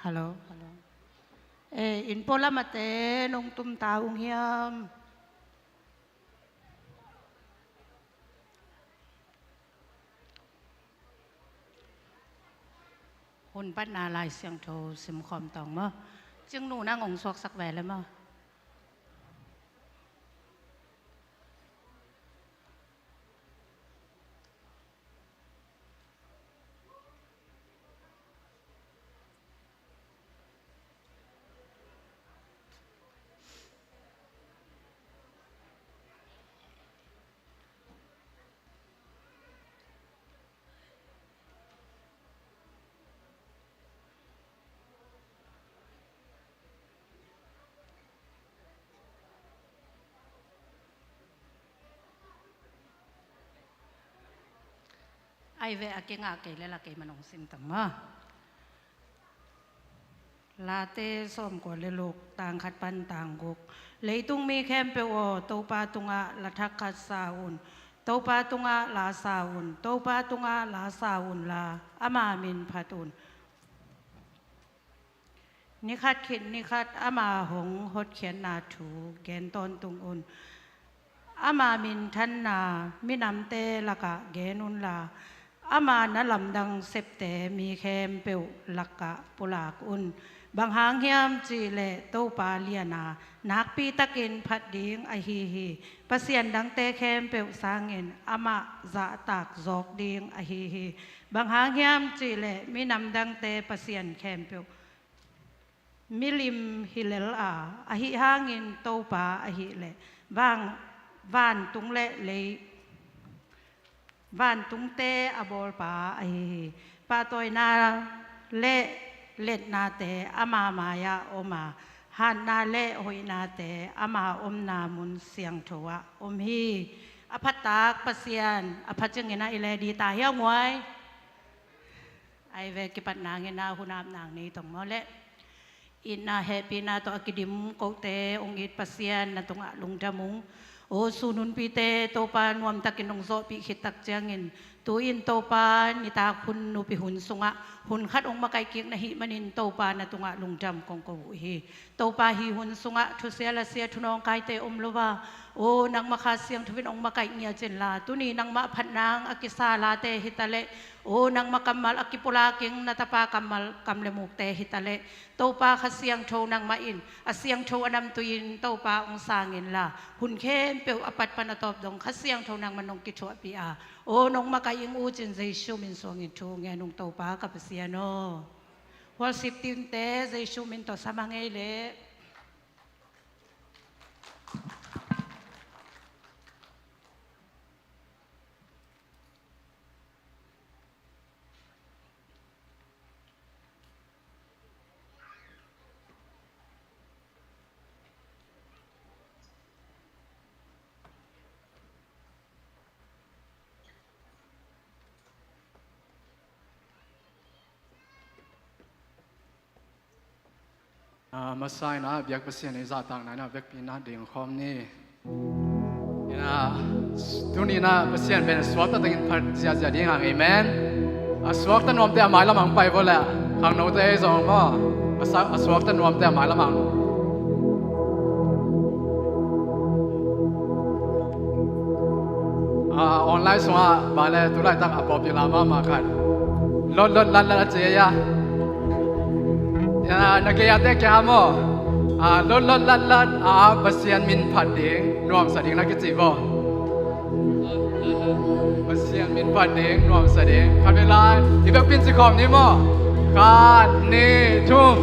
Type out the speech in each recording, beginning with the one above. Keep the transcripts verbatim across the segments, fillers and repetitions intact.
Hello, hello. Eh, inn pualam a te nong tum ta ung hiam? Hun patna Lai Siangtho simkhawm tawng maw. Cingnu nang ong suaksak ve le maw. Ai ve, a kingah kei le la kei manung sim tang maw. Late sawmkua le luk, tang khat pan tang guk. Leitung mi khempeuh aw, Topa tungah la thak khat sa un. Topa tungah la sa un. Topa tungah la sa un la, ama min phat un. Nikhat khit nikhat ama hong hotkhiatna thu gen tawntung un. Ama minthanna minamte lakah gen unla, ama na lamdang septe mi khempeuh lakah pulak un. Bang hang hiam cihleh Topa liana nakpitakin phat ding ahi hi. Pasian dangte khempeuh sangin amah zahtak zawk ding ahi hi. Bang hang hiam cihleh minam dangte pasian khempeuh milim hi lel a, ahi hangin Topa ahileh van, vantung le lei, vantungte a bawlpa ahi hi. Pahtawina le letnate ama mai-ah om a, hatna le hoihnate ama omna mun siangtho ah om hi. A phatak Pasian a pha cingin a i le di ta hiau nguai. Ai ve, kipat nangin a hun ap nang nei tong maw leh. Itna hehpihna tawh a kidim kohte ong it Pasian na tungah lungdam ung. O sun hunpite Topa nuamtakin ong zawhpih khit tak ciangin, tu-in Topa nitak hun nupi hun sungah hun khat ong makaih kik na hih manin Topa na tungah lungdam kong ko uh hi. Topa hih hun sungah thusia lasia thunawngkaite om lo a, o nangmah Kha Siangtho in ong makaih ngiat inla, tuni nangmah phat nang a kisa late hi taleh, o nangmah kammal a kipulak ing na tapa kammal kam le mukte hi taleh, Topa Kha Siangtho nangmah in a siangtho a namtui in Topa ong sang inla, hun khempeuh a pat pan a tawp dong Kha Siangtho nangmah nong kithuahpih a, o nong makaih ing uh cin Jesu min suangin thu ngen ung Topa ka Pasian aw. Worship team te Jesu min tawh sam a ngei leh. Ah, masa in ah biak Pasian i zahtakna in ah vekpi in ah ding khawm ni. In ah, tuni in ah Pasian pen suakta tengin phat ziahziah ding hang, amen. A suakta nuamte a mailam hang pai vo leh, khangnote ei zong maw. A sa-, a suakta nuamte a mailam hang. Ah, online sungah bang le tulaitak a popular mahmah khat, lot lot lat lat a ci a. Ah, na gei a te kia maw. Ah, lot lot lat lat a Pasian min phat ding nuamsa ding na kici vo. Pasian min phat ding nuamsa ding. Khat vei lai. I biakpi in ci khawm ni maw. Khat, nih, thum.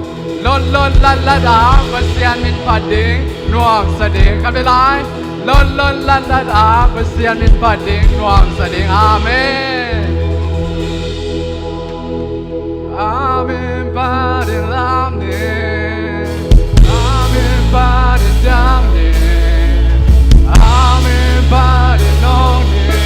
Lot lot lat lat a Pasian min phat ding nuamsa ding. Khat vei lai. Lot lot lat lat a Pasian min phat ding nuamsa ding. Amen. Amen. Phat in lam ni. Amen. Phat in dam ni. Amen. Phat in nong ni.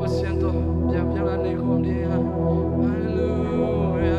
Pasian tawh biakpiakna nei khawm ding hi. Halleluia.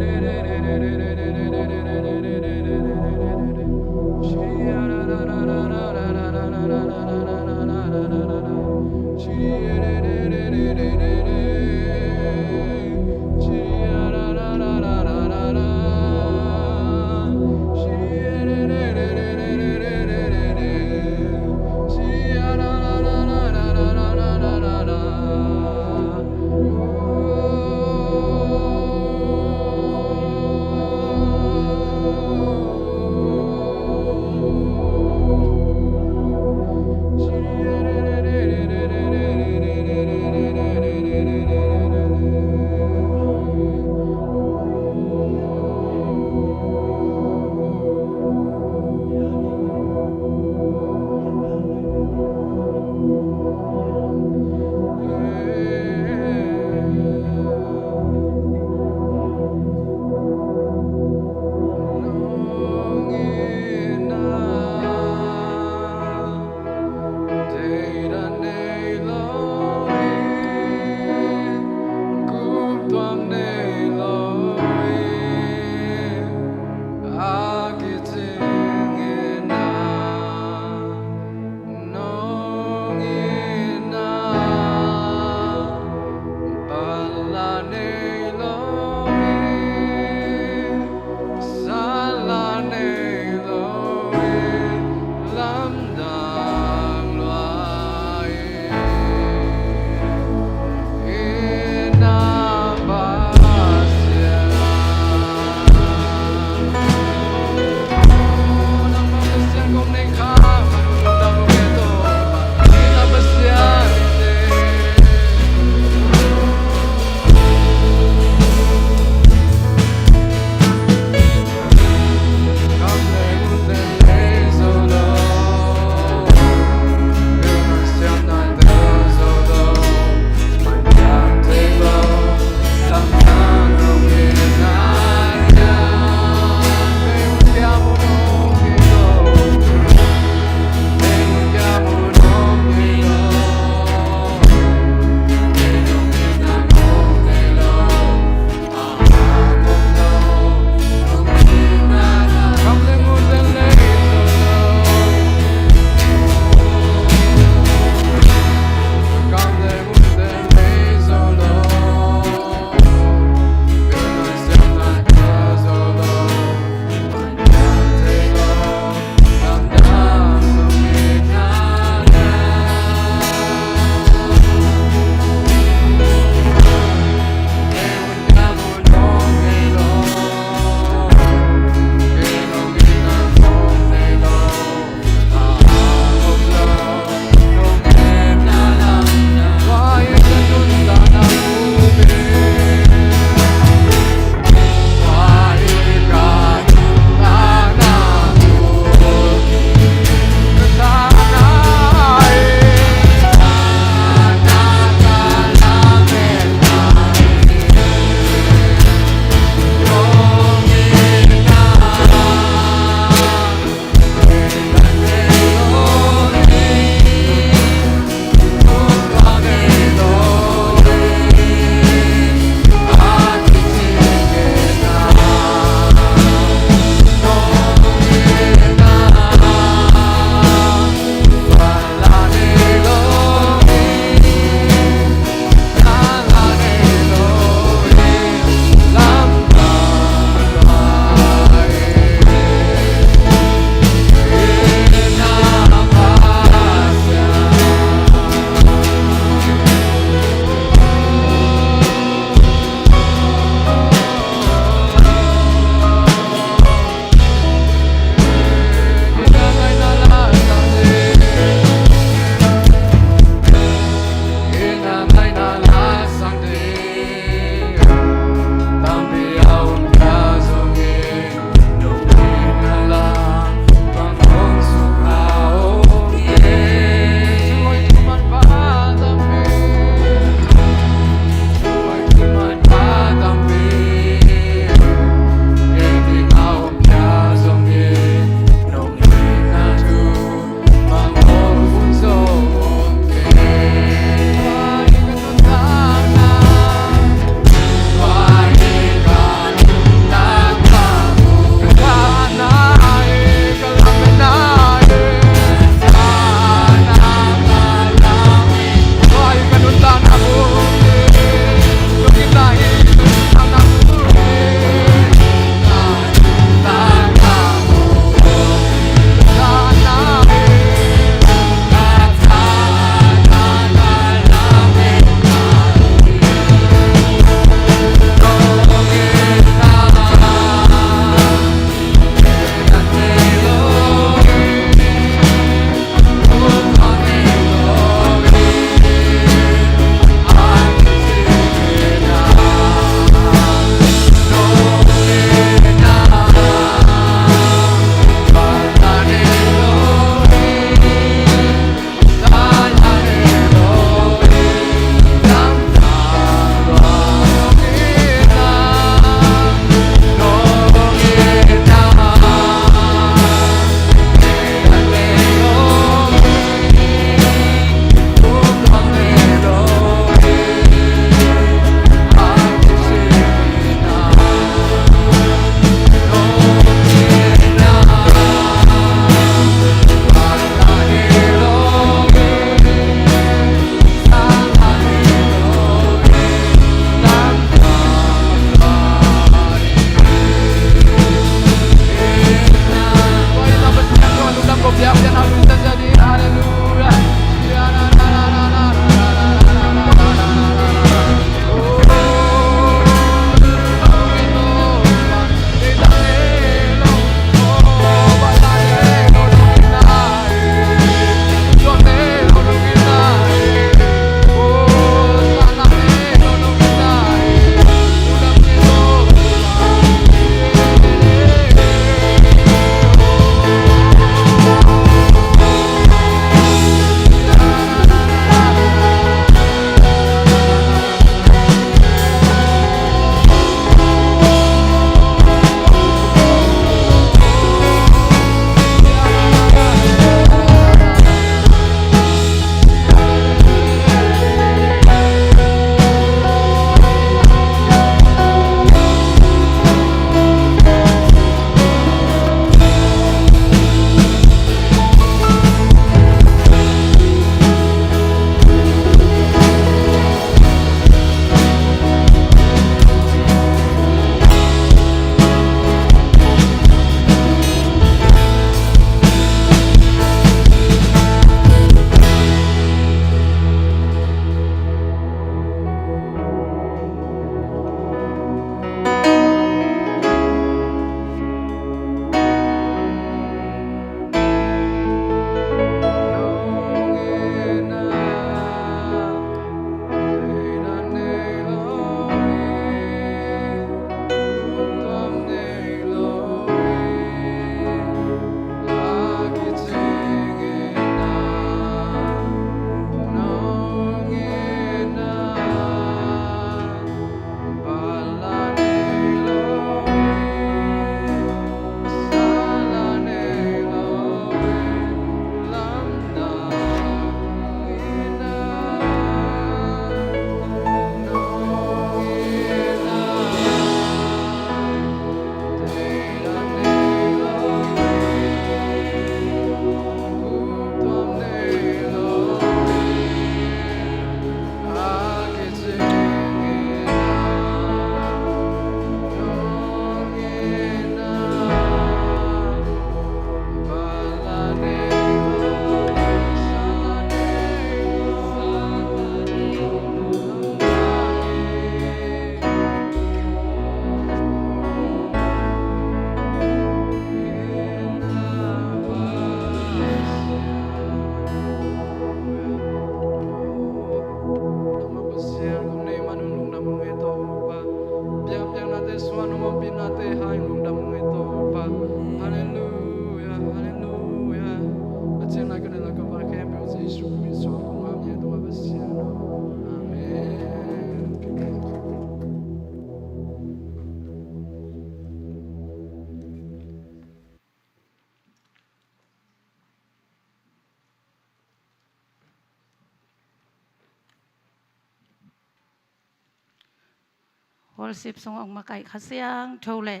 Worship sung hong makaih Kha Siangtho le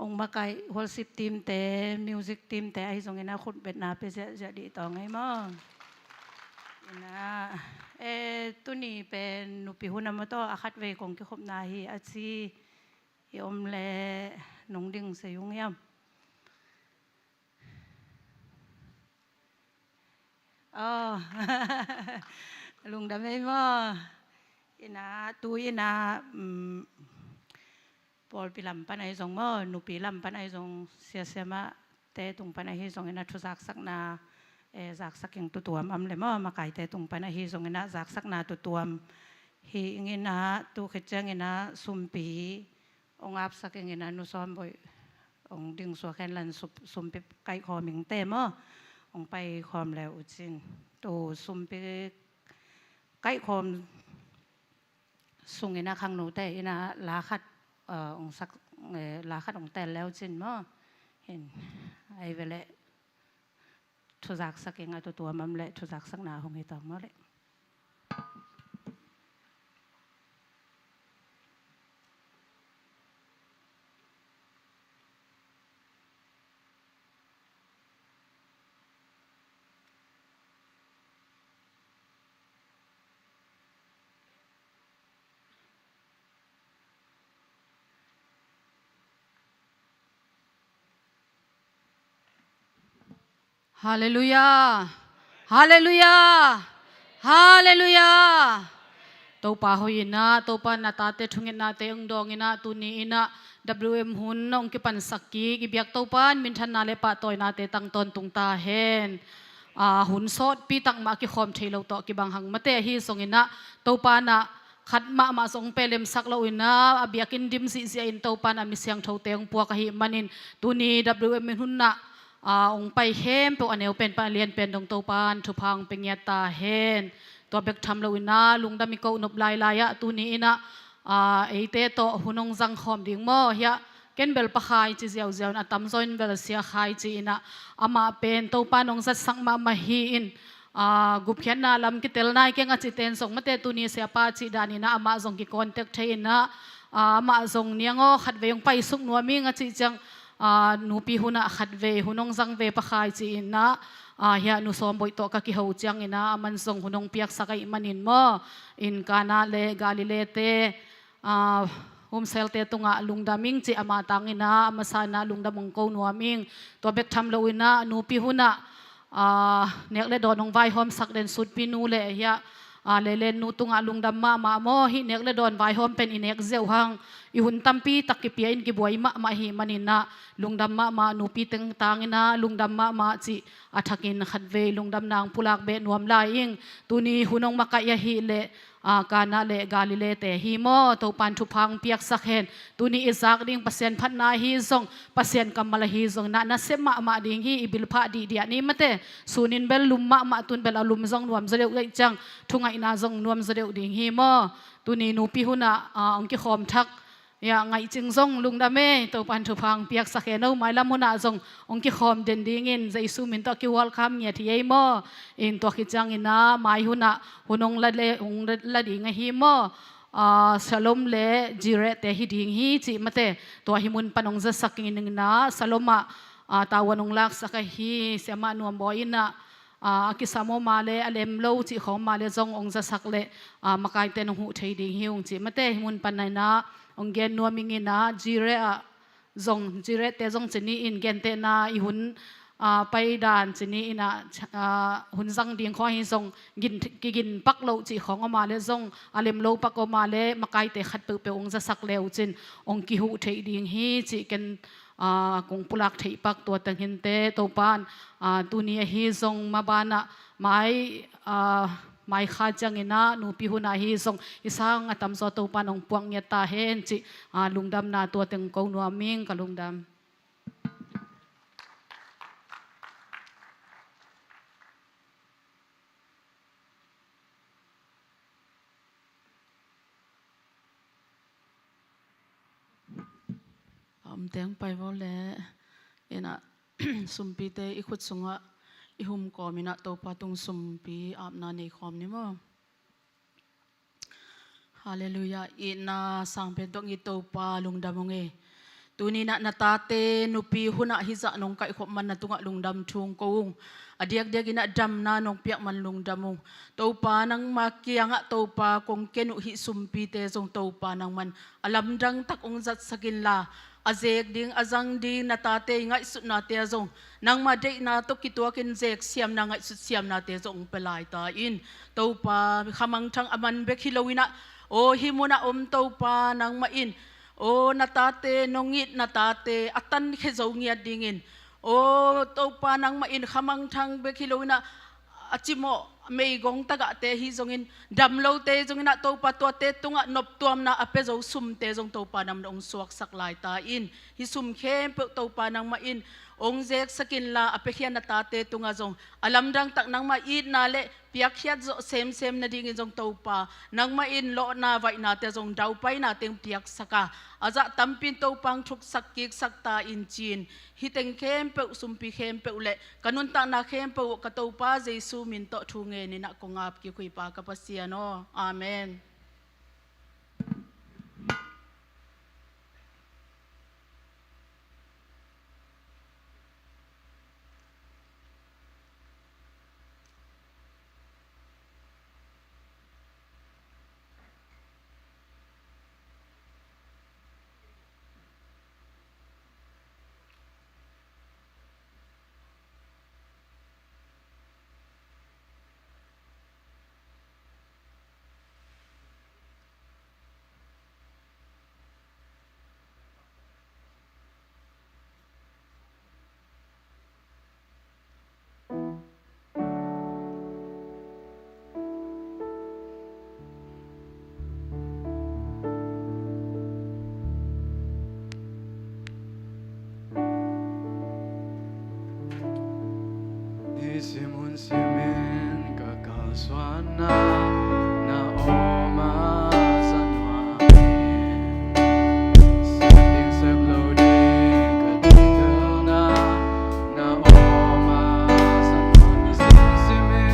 hong makaih worship team te, music team te ahi zongin a khutbetna pia ziahziah dih tawng ei maw? Ina, e, tuni pen nupi hun a maw tawh a khatvei kong kikhopna hi a ci i om le nong ding se ung hiam? Oh. Lungdam ei maw? Ina, tu ina, um, pawlpi lam pan ahi zong maw, nupi lam pan ahi zong, siasia mah te tung pan ahi zong ina thu zaksakna, e, zaksak ing tutuam am le maw, makaite tung pan ahi zong ina zaksakna tutuam hi ing ina, tu khit ciang ina sumpi hong apsak ing ina, Nu Sawm Boih hong ding suak hen lan sup-, sumpi kaihkhawm ing te maw, hong paikhawm le uh cin. Tu sumpi kaihkhawm sung ina khangno te ina la khat, eh, hong sak, eh, la khat hong tel le uh cin maw. Hin, ai ve le thu zaksak ing a tutuam am le thu zaksakna hong hi tawng maw le. Halleluiah. Halleluiah. Halleluiah. Topa hoih ina, Topa na tate thungetnate hong dawng ina, tuni ina W M hun hong kipansak kik i biak Topa in minthanna le pahtawinate tang tawntung ta hen. A, hun sawtpi tak mah kikhawm thei lo tawh kibang hang mate ahi zong ina, Topa na khat mahmah zong pelemsak lo ina, a biakinn dim zihziah in Topa na mi siangthote hong puak ahih manin, tuni W M in hun na, a, hong pai khempeuh a neu pen pan a lian pen dong Topa in thupha hong pia ngiat ta hen. Tua bek tham lo ina, lungdam i koh nop lailai ah, tuni ina, a, eite tawh hun hong zang khawm ding maw hiah, ken bel Pa Khai ci ziauziau in a tamzaw in bel Sia Khai ci ina, amah pen Topa in hong zatsak mahmah hi in, a, gupkhiatna lam kitel nai keng a ci ten zong mate tuni Siapa cih dan ina amah zong kicontact thei ina, a, amah zong niang aw khatvei hong paisuk nuam ing a cih ciang, a, nupi hun ah khatvei hun hong zang ve Pa Khai ci ina, a, hiah Nu Sawm Boih tawh ka kiho ciang ina aman zong hun hong piaksak ahih manin maw, in Kana le Galilee te, a, Homselte tungah lungdam ing cih ama tang ina, a masa ina lungdam hong ko nuam ing. Tua bek tham lo ina, nupi hun ah, a, nek le dawn hong vaihawmsak den Sutpi nu le hiah, a, Lelen nu tungah lungdam mahmah maw, hih nek le dawn vaihawm pen i nek ziau hang, i hun tampi tak kipia in kibuai mahmah ahih manin ah, lungdam mahmah, nupi teng tang ina lungdam mahmah cih a thakin khatvei lungdamna hong pulak beh nuam lai ing. Tuni hun hong makaih ahih leh, a, Kana le Galilee te hi maw, Topa in thupha hong piaksak hen. Tuni i zak ding Pasian phatna ahi zong, Pasian kammal ahi zong ina, nasep mahmah ding hi, i bilphah dihdiah ni mate. Sun in bel lum mahmah, tun bel a lum zong nuam zaw deuh ahih ciang, thungaihna zong nuam zaw deuh ding hi maw. Tuni nupi hun ah, a, hong kikhawm thak, ya, ngaihcing zong lungdam e, Topa in thupha hong piaksak hen. No, mailam hun ah zong hong kikhawm den dingin Jesu min tawh ki-welcome ngiat hi ei maw. In tua khit ciang ina, mai hun ah hun hong la le, hong la ding ahi maw. A, Shalom le Jireh te hi ding hi cih mate. Tua hih mun pan hong zasak ing ina, Shalom ah, a, tavuan hong laksak ahi Siamah Nuam Bawi ina, a, a kisam om a le, a lem lo cih khawng om a le zong hong zasak le, a, makaite in hong huh thei ding hi ung cih mate. Hih mun pan ina hong gen nuam ing ina, Jireh ah zong, Jireh te zong ci ni in, gentehna i hun, a, paidan ci ni ina, a, hun zang ding khawng ahi zong gin, kigin pak lo cih khawng om a le zong, a lem lo pak om a le, makaite khat peuhpeuh hong zasak le uh cin hong kihuh theih ding hi cih ken, a, kong pulak theih pak. Tua teng hinte Topa in, a, tuni ahi zong maban ah mai, a, mai kha ciang ina, nupi hun ah ahi zong i sang a tamzaw Topa in hong puak ngiat ta hen cih, a, lungdamna tua teng ko nuam ing. Ka lungdam. A om teng pai vo le, ina, sumpite i khut sungah i hum kawm ina, Topa tung sumpi apna nei khawm ni maw. Halleluiah. Itna sangpen tawh i Topa lungdam ung e. Tuni-in ah na tate nupi hunah hih zah nong kaihkhop man na tungah lungdam thu ong ko ung. A diakdiakin ah damna nong piak man lungdam ung. Topa nangma kiangah Topa kong ken uh hih sumpite zong Topa nangman a lamdang tak ong zatsak inla, a zek ding a zang ding na tate i ngaihsutnate ah zong nangma deihna tawh kituakin zek siamna ngaihsut siamnate zong ong pia lai ta in. Topa khamangthang a man bek hi loin ah, aw hih munah om Topa nangmah in, aw na tate nong it na tate a tankhia zo ngiat dingin, aw Topa nangmah in khamangthang bek hi loin ah a cimawh meigong tagahte hi zongin, damlote hi zongin ah Topa tuate tungah noptuamna a pia zo sumte zong Topa nangman ong suaksak lai ta in. Hih sum khempeuh Topa nangmah in ong zeksak inla, a piakhia na tate tungah zong a lamdang tak nangmah itna le piakkhiat zawh semsem nadingin zong Topa nangmah in lawhna vaihnate zong daupainate ong piaksak a, a zah tampi in Topa ong thuksak kiksak ta in ci-in, hih teng khempeuh, sumpi khempeuh le ka nuntakna khempeuh uh ka Topa Jesu min tawh thu ngenin ah kong ap kik uh hi Pa ka Pasian aw. Amen. Nisim hun simin ka kalsuanna na om a, San Juan in sep ding sep lo ding ka dingtelna na om a, San Juan in nisim simin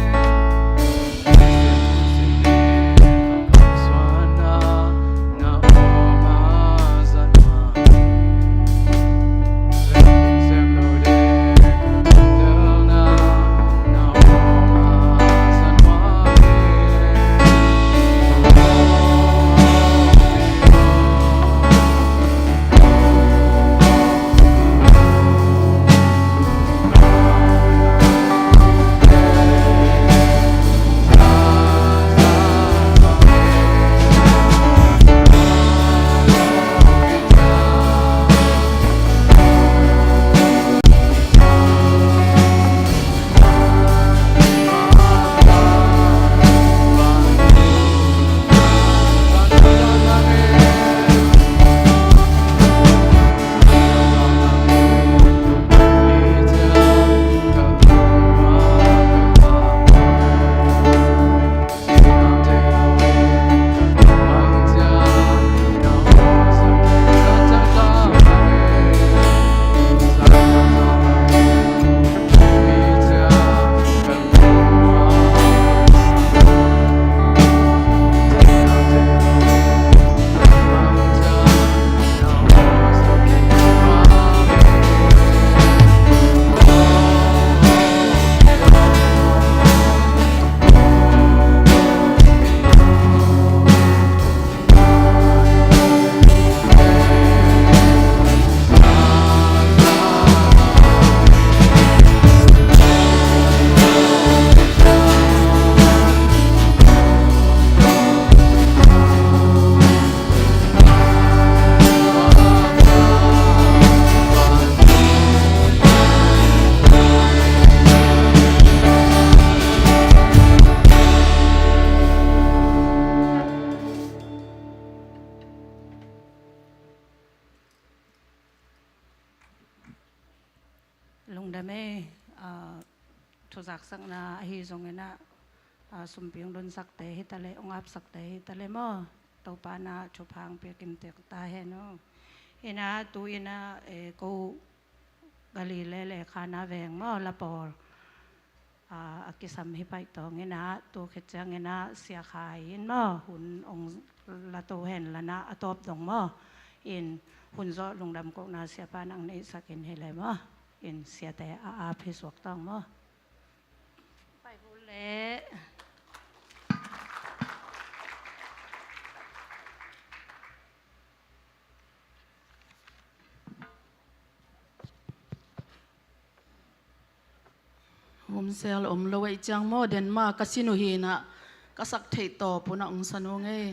Lungdam e. Ah, thuzaksakna ahi zongin ah, ah, sumpi ong dunsakte hi ta leh, ong apsakte hi ta leh maw, Topa in ah thupha ong pia kim tek ta hen aw. Hi in ah tu-in ah, eh, ko Galilee le Kana veng maw, la pawl a, a kisam hi paih tawng in ah, tu khit ciangin ah Sia Khai in maw, hun ong la to hen la na, a tawp dong maw. In hun zawh lungdam kohna Siapa nang neihsak in hi le maw. In siate a ap hi suak tawng maw. Pai hul le. Home cell om lo ei ciang maw, den ma ka sin uh hi na, ka sak theih tawp uh na ong san uh ngei.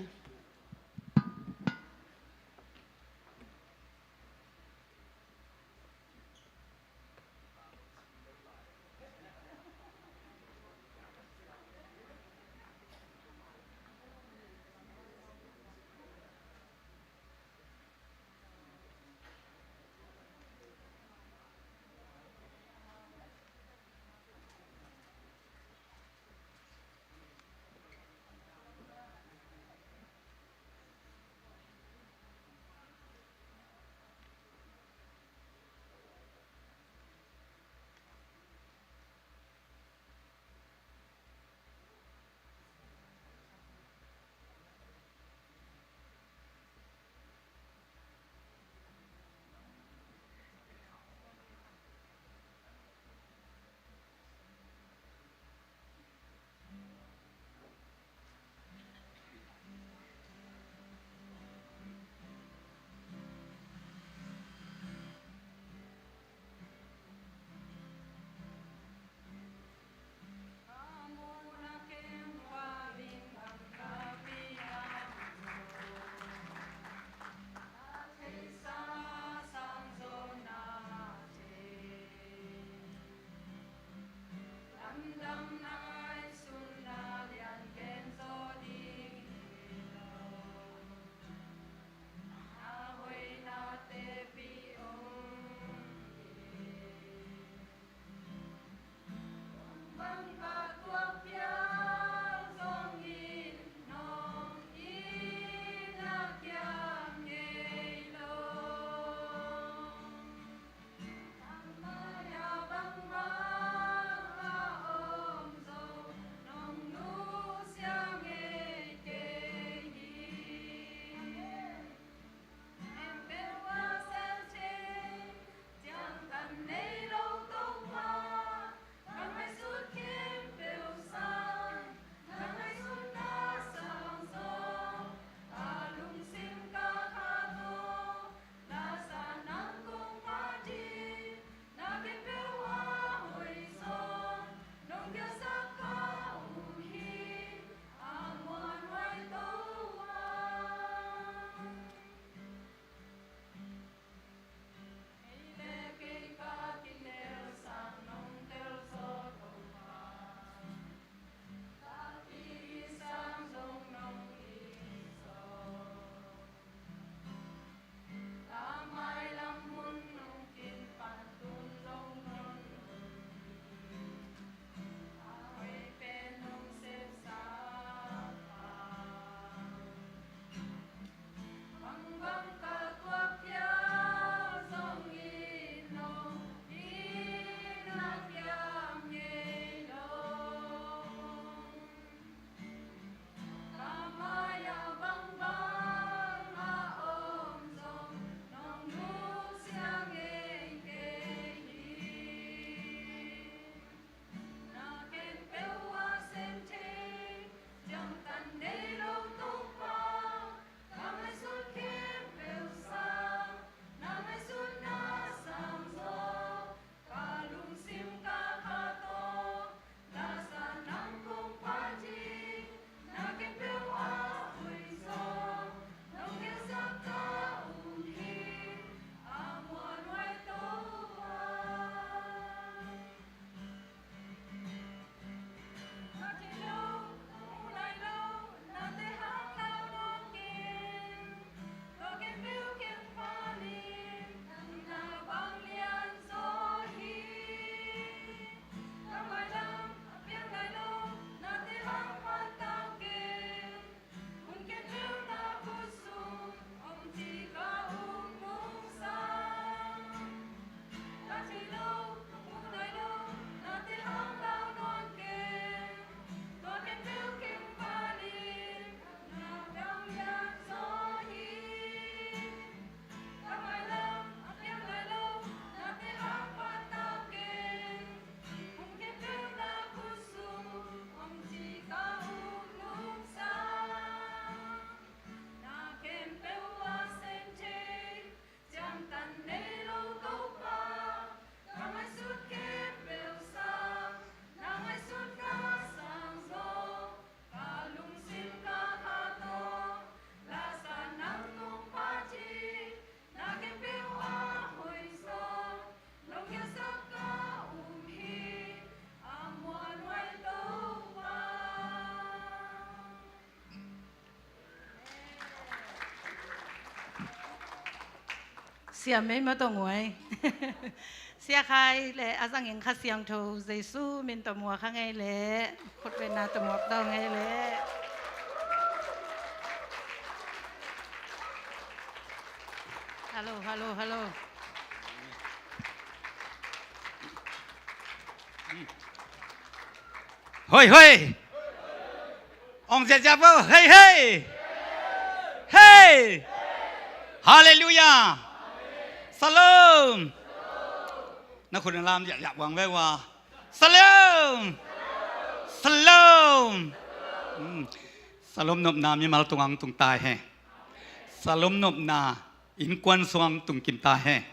Siam mei maw tawh nguai. Sia Khai le a zangin Kha Siangtho Jesu min tawh muak kha ngei leh, khutbetna tawh muak tawh ngei leh. Hallo, hallo, hallo. Hoi, hoi. Ong ziahziah vo, hei, hei. Hei. Halleluiah. Shalom. Na khut na lam ziahziah vuang ve ua. Shalom. Shalom. Hmm. Shalom nopna mimal tungang tung ta hen. Shalom nopna innkuan sungah tung kim ta hen.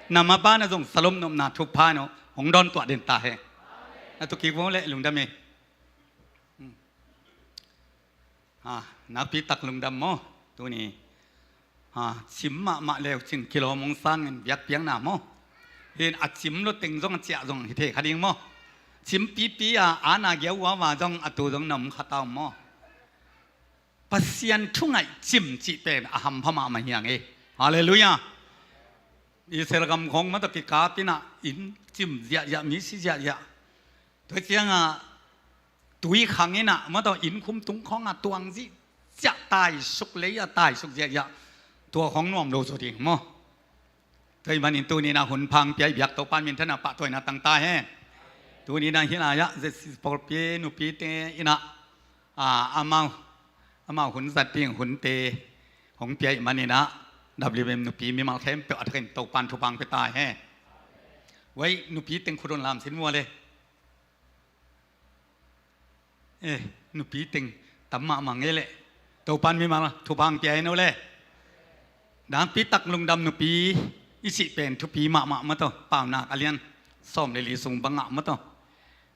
Na maban ah zong shalom nopna thupha in hong dawn tuah den ta hen. Na tu kik vo leh lungdam hi. Hmm. Ha, nakpi tak lungdam maw. Tuni, ha, cim mahmah leu cin kilawm hong san ngen biakpiakna maw. Hi in a cim lo teng zong a ciah zong hi thei kha ding maw. Cim pipi a, a na giau ua ua zong a tu zong na om kha ta om maw. Pasian thu ngaih cim cih pen a hampha mahmah hi hang e. Halleluiah. Israel gam khawng mah tawh kikap in ah inn cim ziahziah, mi si ziahziah. Tua ciangah tui khang in ah mah tawh inn khum tung khawngah tuang zihziah, taisuk lei ah taisuk ziahziah. Tua khawng nuam lo zaw ding maw. Tua ahih manin tuni in ah hun pha hong pia i biak Topa'n minthanna pahtawina tang ta hen. Tuni in ah hih lai-ah Z C C pawlpi nupite in ah, a, amau, amau hun zat ding hunte hong pia ahih manin ah W M nupi mimal khempeuh a thakin Topa'n thupha hong pia ta hen. Wei, nupi teng khut hun lam sin mua le. Eh, nupi teng tam mahmah ngei leh. Topa'n mimal thupha hong pia hen o le. Nakpi tak lungdam nupi i cih pen thupi mahmah mah tawh, Paunak a lian sawm le li sung bangah mah tawh.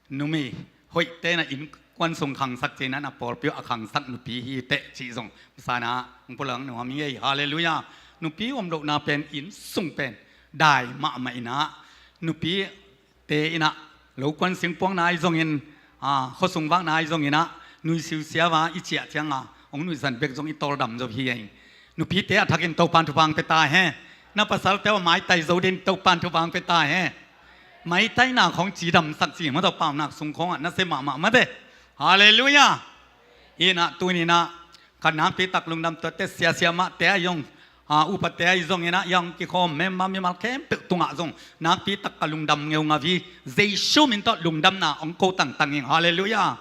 Numei hoihte na innkuan sung khangsak cih na, na pawlpi uh a khangsak nupi hi teh cih zong masa in ah hong pulak nuam hi ei. Halleluiah. Nupi om lohna pen inn sung pen dai mahmah in ah, nupi te in ah, lo kuan singpuakna ahi zongin, a, khuasung vakna ahi zongin ah, nui siusiau a i ciah ciangah hong nuihzan bek zong i tawldam zo hi ei. Nupite a thakin Topa'n thupha hong pia ta hen. Na pasalte uh a maitai zo dingin Topa'n thupha hong pia ta hen. Maitaina khawng cidamsak cih mah tawh Paunak sung khawngah nasia mahmah mah teh. Halleluiah. Hi in ah tuni in ah ka nakpi tak lungdam tuate, sia siamahte ahi zong, a, upate ahi zongin ah, hong kikhawm member mimal khempeuh tungah zong nakpi tak ka lungdam ngeungau hi. Jesu min tawh lungdamna hong ko tangtang ing. Halleluiah.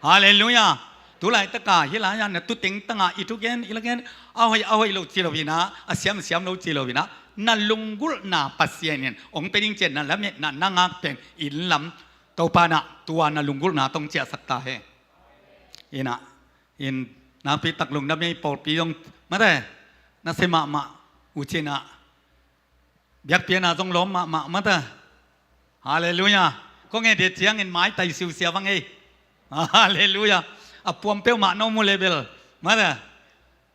Halleluiah. Tu laitak a hih lai-ah na tu tengtang a i thugen i lagen a hoih a hoih lo ci lo in ah, a siam a siam lo ci lo in ah, na lunggulhna Pasian in hong pia ding ci-a na lametna na ngak pen inn lam Topa'n ah tua na lunggulhna tawh hong ciahsak ta hen. In ah, in nakpi tak lungdam ei, pawlpi zong mah teh, nasia mahmah uh ci-in ah, biakpiakna zong lawm mahmah mah teh. Halleluiah. Kong et et ciangin maitai siusiau vang ei. Halleluiah. A puam peuhmah na om uh leh bel mah teh,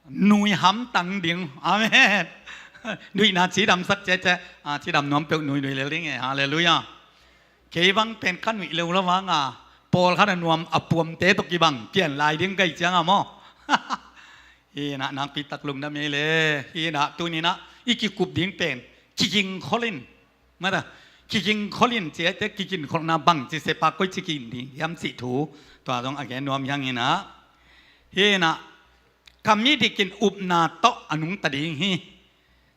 nui hamtang ding. Amen. Nuihna cidamsak ciacia, a, cidam nuam peuh nuinui lel ding e. Halleluiah. Kei bang pen ka nuih lo la vang a, pawlkhat a nuam a puamte tawh kibang pian lai ding ka hih ciangah maw. Hi in ah nakpi tak lungdam ei le. Hi in ah tuni in ah i kikup ding pen kigingkhol in, mah teh, kigingkhol in ci ei teh, kigingkholhna bangci sepa koici ki-in ding hiam cih thu tua zong a gen nuam hi hang in ah. Hi in ah ka midik in upna tawh a nungta ding hi.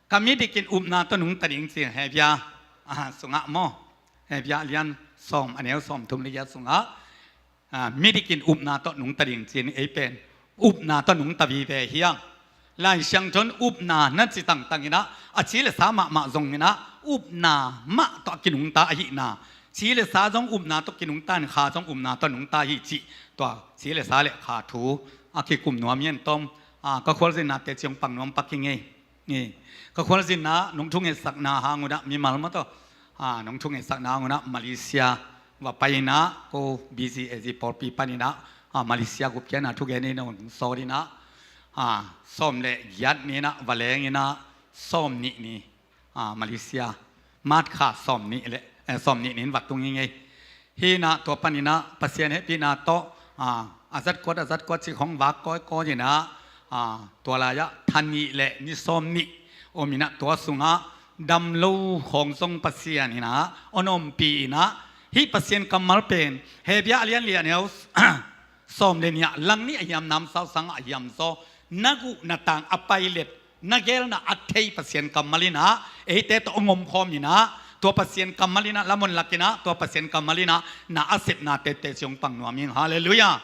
Ka midik in upna tawh nungta ding ci Hebru, a, sungah maw. Hebru a lian sawm, a neu sawmthum le giat sungah, a, midik in upna tawh nungta ding ci-in ei pen upna tawh nungta vive hi hang. Lai Siangtho in upna na ci tangtang in ah, a ci le sa mahmah zongin ah upna mah tawh a kinungta ahihna, ci le sa zong upna tawh kinungta in kha zong upna tawh nungta hi cih tua ci le sa le kha thu a kikum nuam hi in tawm, a, ka khualzinnate ciang pang nuam pak hi ing ei. Ka khualzinna nong thungetsakna hang un ah mimal mah tawh, a, nong thungetsakna hang un ah Malaysia va pai in ah, ko B C A G pawlpi panin ah, a, Malaysia gupkhiatna thugen in ah hong sawt in ah, a, sawm le giat ni in ah va leng in ah, sawm nih ni, a, Malaysia March kha sawm nih le, eh, sawm nih ni in va tung hi ing ei. Hi in ah tua panin ah Pasian hehpihna tawh, a, a zat kuat, a zat kuat cih khawng vak kawikawi in ah, a, tua lai-ah tha nih le ni sawm nih om in ah tua sungah Dam lo khawng zong Pasian in ah hon ompih in ah, hih Pasian kammal pen Hebru a lian li a neu sawm le nih ah, lang nih a hiam, nam sau sang a hiam zaw, na guh na tang a pailet, na gelna a thei Pasian kammal in ah eite tawh hong omkhawm in ah, tua Pasian kammal in ah lam hon lak in ah, tua Pasian kammal in ah na a sepna tete ciang pang nuam ing. Halleluiah.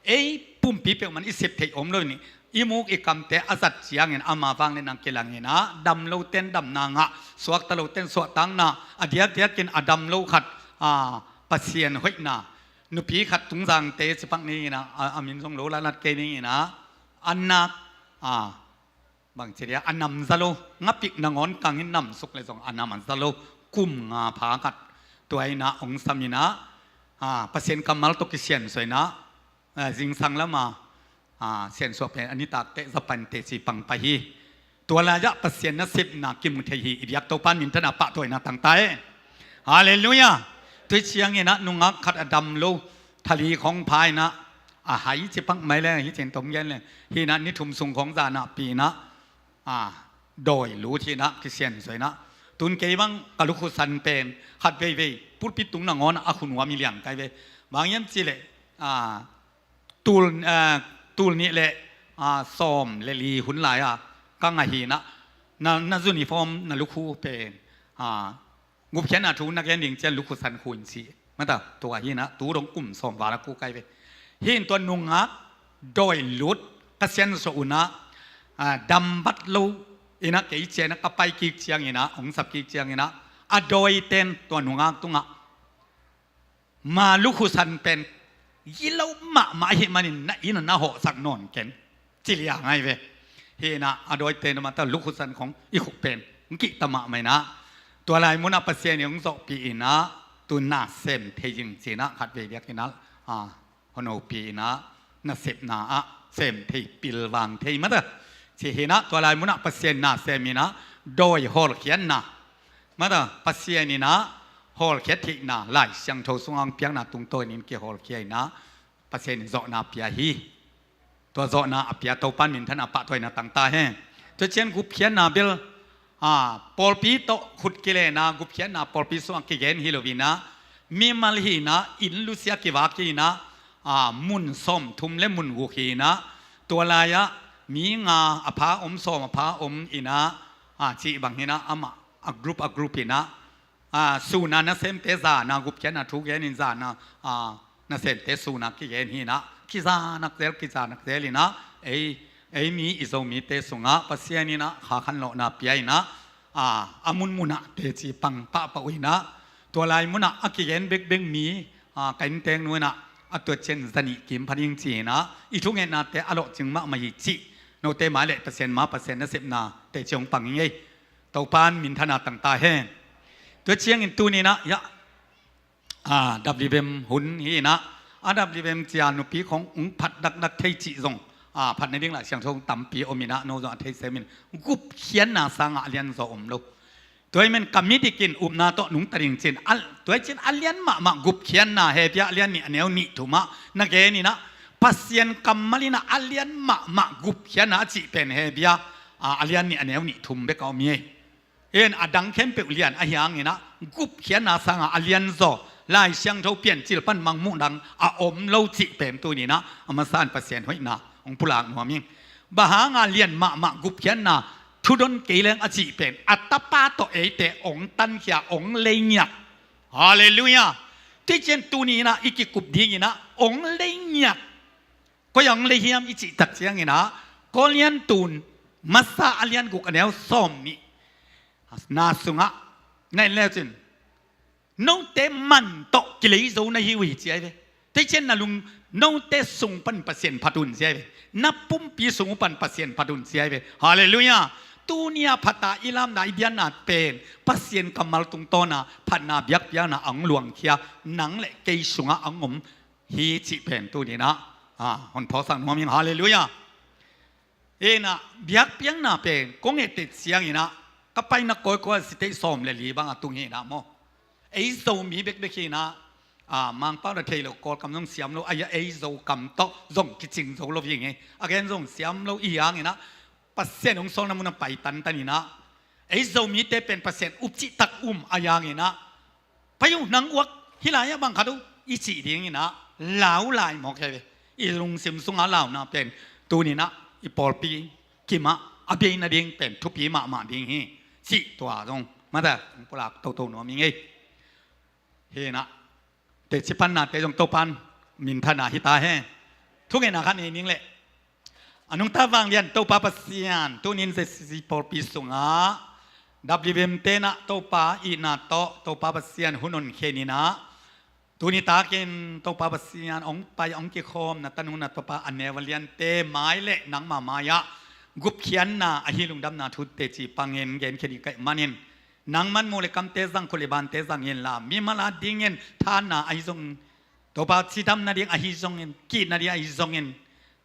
Ei pumpi peuhmah in i sep theih om lo in, i muk i kamte a zat ciangin ama vang le nang kilang in ah, dam lo ten damna ngah, suakta lo ten suahtakna, a diakdiakin a dam lo khat, a, Pasian hoihna, nupi khat Tungzangte ci pak ning in ah, a, a min zong lo lalat kei ning in ah, a nak, a, bangci dia, a nam za lo, ngapik nangawn kang in namsuk le zong a nam a za lo, kum nga pha khat, tua in ah hong sam in ah, a, Pasian kammal tawh kisiansuah in ah, a, zingsang lam a, a, siansuah pen a nitak teh za pan teci pang pah hi. Tua lai-ah Pasian nasepna kimu thei hi. I biak Topa in minthanna, pahtawina tangta e. Halleluiah. Tua ciangin ah nungak khat a dam lo, thali khawng pha in ah, a hai ci pak mai leng, hi cin tom gen leng, hi in ah ni thum sung khawng zan ah pi in ah, a, dawi lut hi in ah, kisiansuah in ah. Tun kei bang ka lukhu san pen khat veivei pulpit tung nangawn ah a khunuam hi liang kai ve. Bang hiam cih leh, a, tul, a, tul nih le, a, sawm le li hun lai-a ka ngah hi in ah, na, na uniform, na lukhu pen, a, gupkhiatna thu na gen ding ciang lukhu san khu in ci. Mata, tua hi in ah, tu dong kum sawm val a kul kai ve. Hi in tua nungak dawi lut ka siansuah un ah, a, dam vat lo in ah kei ciang in ah ka pai kik ciangin ah, hong sap kik ciangin ah, a dawi ten tua nungak tungah, ma lukhu san pen gilo mahmah ahih manin na inn ah na hawhsak nawn ken, ci liang ahi ve. Hi in ah a dawi ten mata lukhu san khawng i khuk pen hong kihta mahmah in ah, tua lai mun ah Pasian in hong zawhpih in ah, tu na sem thei ing ci in ah khat vei biak in ah, a, hon ompih in ah, nasepna ah sem thei, pilvang thei mata, ci hi in ah, tua lai mun ah Pasian na sem in ah, dawi hawlkhiatna mata, Pasian in ah hawlkhiat theihna, Lai Siangtho sungah hong piakna tungtawn in kihawlkhia in ah, Pasian in zawhna pia hi. Tua zawhna a pia Topa in minthanna, pahtawina tangta hen. Tua ciang gupkhiatna bel, a, pawlpi tawh khut kilenna, gupkhiatna pawlpi sungah kigen hi lo in ah, mimal hi in ah, inn lusia kivak hi in ah, a, mun sawmthum le mun guk hi in ah, tua lai-ah mi nga a pha om, sawm a pha om in ah, a, cih bang hi in ah, amah a group a group in ah, a, sun a nasemte zan a gupkhiatna thu gen in, zan a, a, nasemte sun a kigen hi in ah, kiza nak zel, kiza nak zel in ah, ei, ei mi, i Zomite sungah Pasian in ah kha khanlawhna pia in ah, a, a munmun ah teci pang pahpah uh in ah, tua lai mun ah a kigen bekbek mi, a, ka innteeknu in ah, a tua ciang za nih kim pha ding ci in ah, i thungetnate a lawhcing mahmah hi cih note mai leh Pasian ma, Pasian nasepna teci hong pang ing ei. Topa in minthanna tangta hen. Tua ciangin tuni in ah, ya, a, W B M hun hi in ah, a, W B M ciang nupi khawng hong phat dakdak thei cih zong, a, phat nading Lai Siangtho tampi om in ah, no zong a thei sem in, gupkhiatna sangah a lianzaw om lo. Tua ahih manin ka mi dikin upna tawh nungta ding ci in, a, tua hi ci in a lian mahmah gupkhiatna, Hebru a lian nih a neu nih thum ah na gen in ah, Pasian kammal in ah a lian mahmah gupkhiatna a cih pen Hebru a, a, a lian nih a neu nih thum bek a om hi. Hi in a dang khempeuh lian ahi hangin ah, gupkhiatna sangah a lianzaw, Lai Siangtho Piancil pan mangmuh dang a om lo cih pen tuni in ah, a masa in Pasian hoihna hong pulak nuam ing. Bang hanga lian mahmah gupkhiatna, thudon kei leng a cih pen a Tapa tawh eite hong tankhia, hong lei ngiat. Halleluiah. Tua hi ci in tuni in ah i kikup ding in ah hong lei ngiat. Koi ah hong lei hiam i cih tak ciangin ah, Korintu masa a lian guk a neu sawm nihna sungah na en le cin, note man tawh kilei zo na hi uh hi ci ahi ve. Tua hi ci in na lung, note sung pan Pasian phat un ci ahi ve. Na pumpi sung uh pan Pasian phat un ci ahi ve. Halleluiah. Tuni a phat a i lamna, i biakna pen Pasian kammal tungtawn a phatna, biakpiakna a hong luangkhia, nang le kei sungah a hong om hi cih pen tuni in ah, a, hon phawksak nuam ing. Halleluiah. Hi in ah, biakpiakna pen kong etteh ciangin ah, ka paina kawikawi a sitei sawm le li bang a tung hi in ah maw. Ei Zomi bekbek hi in ah, a, Mangpau na thei lo, Kawlkam zong siam lo, a, ei Zokam tawh zong kicing zo lo hi ing ei. A gen zong siam lo i hi hangin ah, Pasian hong sawlna mun a pai tantan in ah, Ei Zomite pen Pasian upcih tak um a yanginah, pai uh nang uak, hih lai-ah bang khat uh i cih dinginah lau lai mawk hi ve. I lungsim sungah launa pen tuninah i pawlpi kimah a bei nading pen thupi mahmah ding hi. Cih tua zong mata hong pulak toto nuam ing ei. Hinah teci pannate zong Topan minthana hita hen. Thungetna khat nei ning leh, a nungta vanglian Topa Pasian tunin J C C pawlpi sungah W M tenah Topa ihna tawh Topa Pasian hun hon kheninah, tuni takin Topa Pasian hong pai hong kikhawm na tanu na tapa a neu a liante mai le nangma mai-ah gupkhiatna ahi lungdamna thu teci pangin genkhe ding ka hih manin, nangman mu le kamte zang, khut le bante zang inla, mimal a dingin thanna ahi zongin, Topa cidam nading ahi zongin, kihna ding ahi zongin,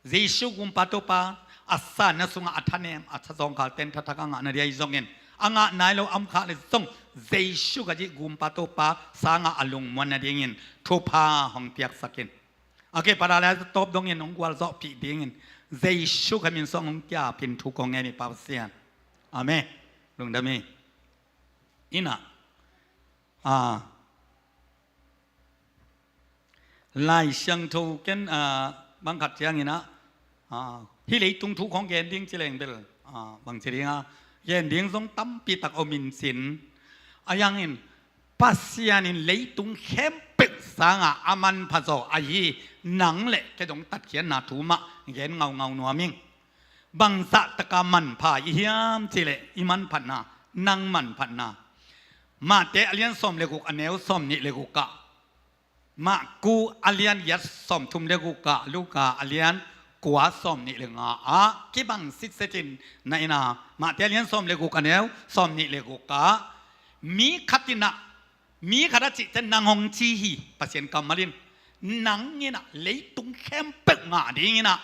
Jesu Gumpa Topa a sanna sungah a thanem a tha zawngkal ten thathak a ngah nading ahi zongin, a ngah nai lo a om khak le zong Jesu Khazih Gumpa Topa sangah a lungmuan nadingin thupha hong piaksak in. A kei pada le a tawp dongin hong gualzawhpih dingin Jesu Khazih min suang hong kiapin thu kong ngen hi Pa Pasian. Amen. Lungdam hi. Innah, a, Lai Siangtho ken, a, bang khat cianginah, a, hih leitung thu khong gen ding ci leng bel, a, bang ci dinga, gen ding zong tampi tak om in cin. A yangin Pasian in leitung khempeuh sangah a manpha zaw ahi nang le kei dong tatkhiatna thu mah gen ngaungau nuam ing. Bangzah taka manpha i hiam cihleh i manphatna, nang manphatna. Mate a lian sawm le guk a neu sawm nih le guk ah, Marku a lian giat sawm thum le guk ah, Luka a lian kua sawm nih le nga ah kibang sitsetin na innah, Mate a lian sawm le guk a neu sawm nih le guk ah, mi khat innah, mi khat a cihte nang hong ci hi, Pasian kammal in. Nang innah leitung khempeuh ngah dinginah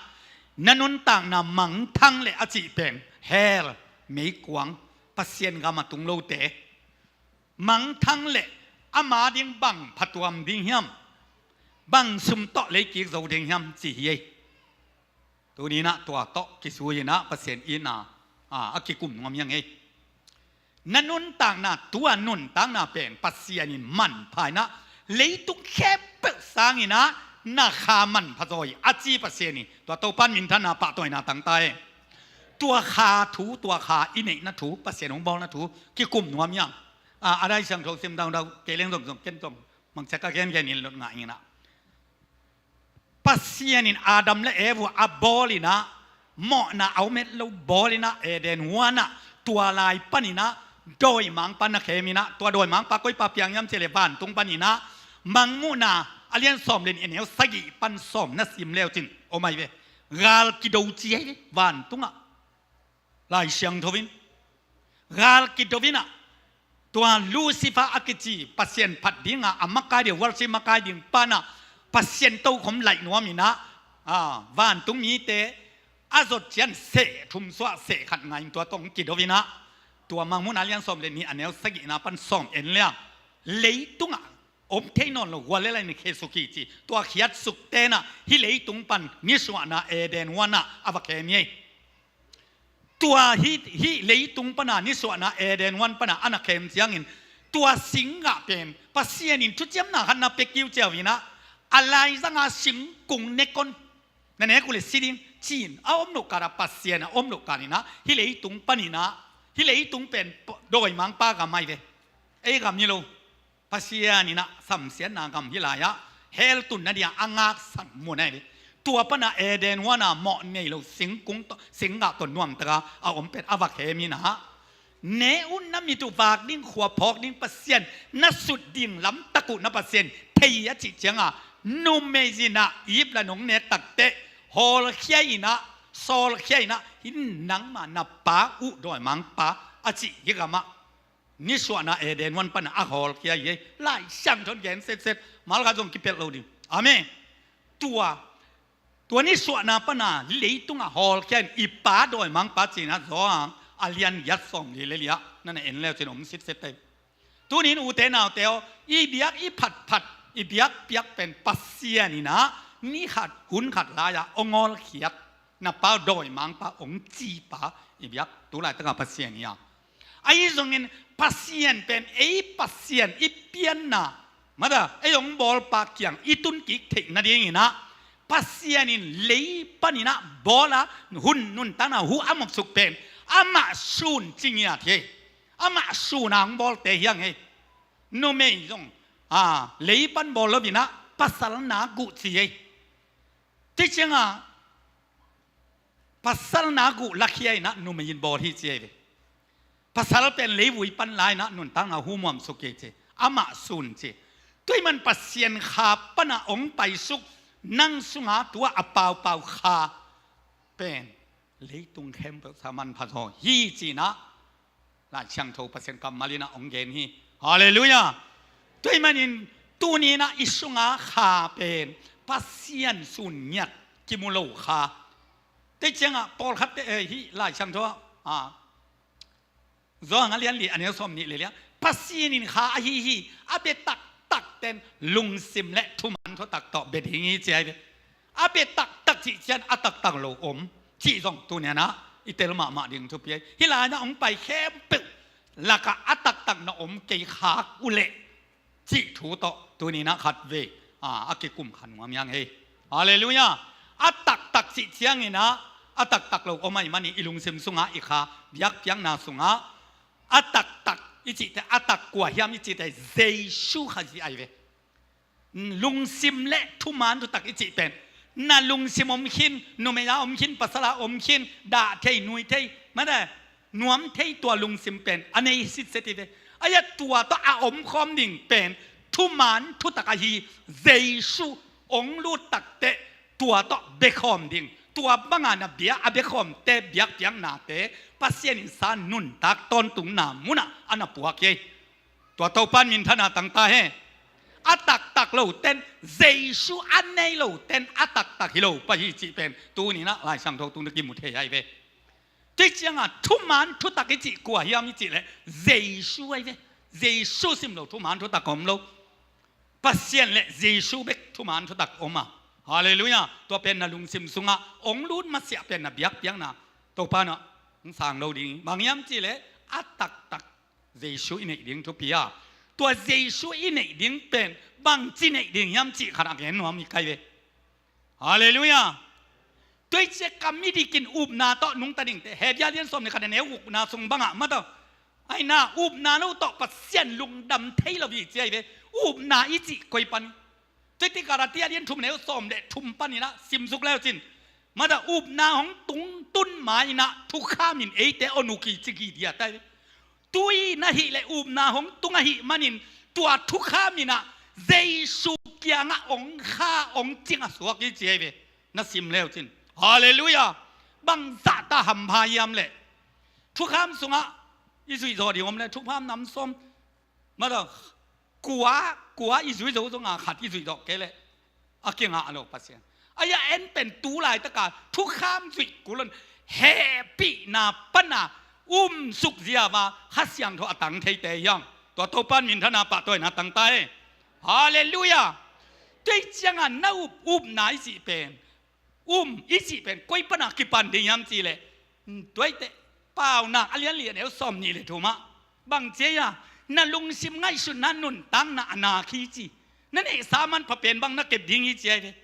na nuntakna mangthang le a cih pen hell, meikuang, Pasian gam a tung lote mangthang le ama ding bang phatuam ding hiam, bang sum tawh leikik zo ding hiam ci hi ei. Tuninah tua tawh kisuinah Pasian innah, a, a kikum nuam hiang ei. Na nuntakna, tua nuntakna pen Pasian in manpha inah leitung khempeuh sanginah na kha manpha zaw hi a ci Pasian hi. Tua Topan minthanna pahtawina tangta e. Tua kha thu, tua kha i neihna thu, Pasian hong bawlna thu kikum nuam hiang. A, a Lai Siangtho sim daudau kei leng zongzong ken zong mangcia ka gengen in lot ngah inginah, Pasian in Adam le Eva a bawl inah, mawhna a om het lo bawl inah, Eden huanah, tua lai paninah dawimangpa na khem inah, tua dawimangpa koipa piang hiam cihleh vantung paninah, Mangmuhna a lian sawm le nih a neu sagih pan sawm na sim leucin om ahi ve. Gal kido ci ahi ve vantungah. Lai Siangtho in gal kido inah, tua Lucifer a kici Pasian phat dinga a makai ding, worship makai ding panah Pasian tokhom laih nuam inah, a, vantung mite a zot cian seh thum suah seh khat ngai in tua tawh kido inah, tua Mangmuhna lian sawm le nih a neu sagihna pan sawm en liang, leitungah om thei nawn lo, gual le lai ni khe suk hi ci. Tua khiatsuk tenah hih leitung pan nisuahna Eden huanah a va khem hi ei. Tua hih, hih leitung pana nisuahna Eden huan pana a na khem ciangin, tua singgah pen Pasian in thuciamna khat na pia kiuciau inah, a laizanga singkung nek on, na nek uh le si ding ci-in a om loh kata Pasian a om loh kaninah, hih leitung paninah, hih leitung pen dawimangpa gam ahi ve. Ei gam hi lo. Pasian inah samsiatna gam hih lai-ah hell tunna dia a ngaksak mun ahi ve. Tua pana Eden huana mawh nei lo singkung tawh, singgah tawh nuamtaka a om pen a va khem inah, ne uh na mit uh vak ding, khua phawk ding Pasian, na sut ding lamtak uh na Pasian thei a cih cianga, numei inah Eve la nong nek takteh hawlkhia inah, sawlkhia inah, hih nangma na pa uh dawimangpa a cih hih gamah nisuahna Eden huan pana a hawlkhia hi ei. Lai Siangtho in gen setset, malkhat zong kipelh lo ding. Amen. Tua, tua nisuahna pana leitunga hawlkhia in i pa dawimangpa cina Johan a lian giat sawm li le li-ah na na en leucin om setset ei. Tunin ute naute aw, i biak i phatphat, i biakpiak pen Pasian inah ni khat hun khat lai-ah hong hawlkhiat, na pa dawimangpa hong cipa i biak tulaitaka Pasian hi a. Ahi zongin Pasian pen ei Pasian i pianna, mata, ei hong bawlpa kiang i tun kik theih nadingin ah, Pasian in lei panin ah bawl a, hun nuntakna hu a mawksuk pen amah sun ci ngiat hi. Amah sun a hong bawlte hi hang hi. Numei zong, a, lei pan bawl lo in ah, pasal na guh ci hi. Tua ciangah pasal na guh lakhia in ah numei in bawl hi ci hi ve. Pasal pen leivui pan la in ah nuntakna hu muamsuk hi ci. Amah sun ci. Tua ahih man Pasian Kha pan a hong paisuk nang sungah tua a paupau Kha pen leitung khempeuh sa manpha zaw hi ci-in ah Lai Siangtho Pasian kammal in ah hong gen hi. Halleluiah. Tua ahih manin tuni in ah i sunga Kha pen Pasian sun ngiat kimu lo Kha. Tua ciangah pawlkhatte, eh, hih Lai Siangtho ah, a, Johan a lian li a neu sawmnih le li ah, Pasian in Kha ahi hi. A bia taktak ten lungsim le thuman thutak tawh bia ding hi ci hi ve. A bia taktak cih ciang a taktak lo om cih zong tuni in ah i tel mahmah ding thupi hi. Hih lai-in ah hong pai khempeuh lakah a taktak na om kei khak uh leh cih thu tawh tuni in ah khatvei, a, a kikum kha nuam hi hang hi. Halleluiah. A taktak cih ciangin ah a taktak lo om ahih manin i lungsim sungah i Kha biakpiakna sungah a taktak i cihte, a tak kua hiam i cihte Jesu Kha ci hi ve. Lungsim le thuman thutak i cih pen na lungsim om khin, numei a om khin, pasal a om khin, dah thei, nui thei, mate, nuam thei tua lungsim pen a nei sitset hi ve. Ahi a tua tawh a omkhawm ding pen thuman thutak ahi Jesu hong lut takteh tua tawh biakhawm ding. Tua banga na bia a biakhawmte biakpiaknate Pasian in sa nuntak tawntungna munah a na puak hi. Tua Topa in minthanna tang ta hen. A taktak lo ten, Jesu a nei lo ten a taktak hi lo pah hi cih pen tuni in ah Lai Siangtho tung na kimu thei hi ve. Tua ciangah thuman thutak i cih kua hiam i cih leh Jesu hi ve. Jesu sim lo thuman thutak om lo. Pasian le Jesu bek thuman thutak om a. Halleluiah. Tua pen na lungsim sungah hong lut masiah pen na biakpiakna Topa in ah hong sang lo ding hi. Bang hiam cih leh a taktak Jesu i neih ding thupi a. Tua Jesu i neih ding pen bangci neih ding hiam cih khat a gen nuam hi kei ve. Halleluiah. Tua ciang kam i dikin upna tawh nungta dingte, Hebru a lian sawm le khat a neu gukna sung bangah mate, aina upna lo tawh Pasian lungdam thei lo hi ci hi ve. Upna i cih koi pan? Tua ciang Galatia lian thum neu sawm le thum panin ah simsuk le uh cin, mate, upna hong tung tun ma-in ah thukham in eite hong uk hi ci hi dia ta hi ve. Tui na hih leh upna hong tung ahih manin tua thukham in ah Jesu kiangah hong kha hong cing a suak hi ci hi ve. Na sim le uh cin. Halleluiah. Bang zahta hampha hiam leh thukham sungah i zuih zawh ding om leh thukham nam sawm, mate, kua, kua i zui zo zong a khat i zuih zawh kei leh a kingah lo Pasian. Ahi a en pen tu laitaka thukham zuih kul un hehpihna pana um suk ziau a Kha Siangtho a tang theite hi hang. Tua Topa in minthanna pahtawina tang ta hen. Halleluiah. Tua ciangah na up, upna i cih pen, um i cih pen koi pana kipan ding hiam cih leh, tuaite, Paunak a lian li a neu sawmnih le thumah bang ci hiam? Na lungsim ngaihsutna nuntakna a nak hi ci. Na neihsa a manpha pen bang na kep ding hi ci hi ve.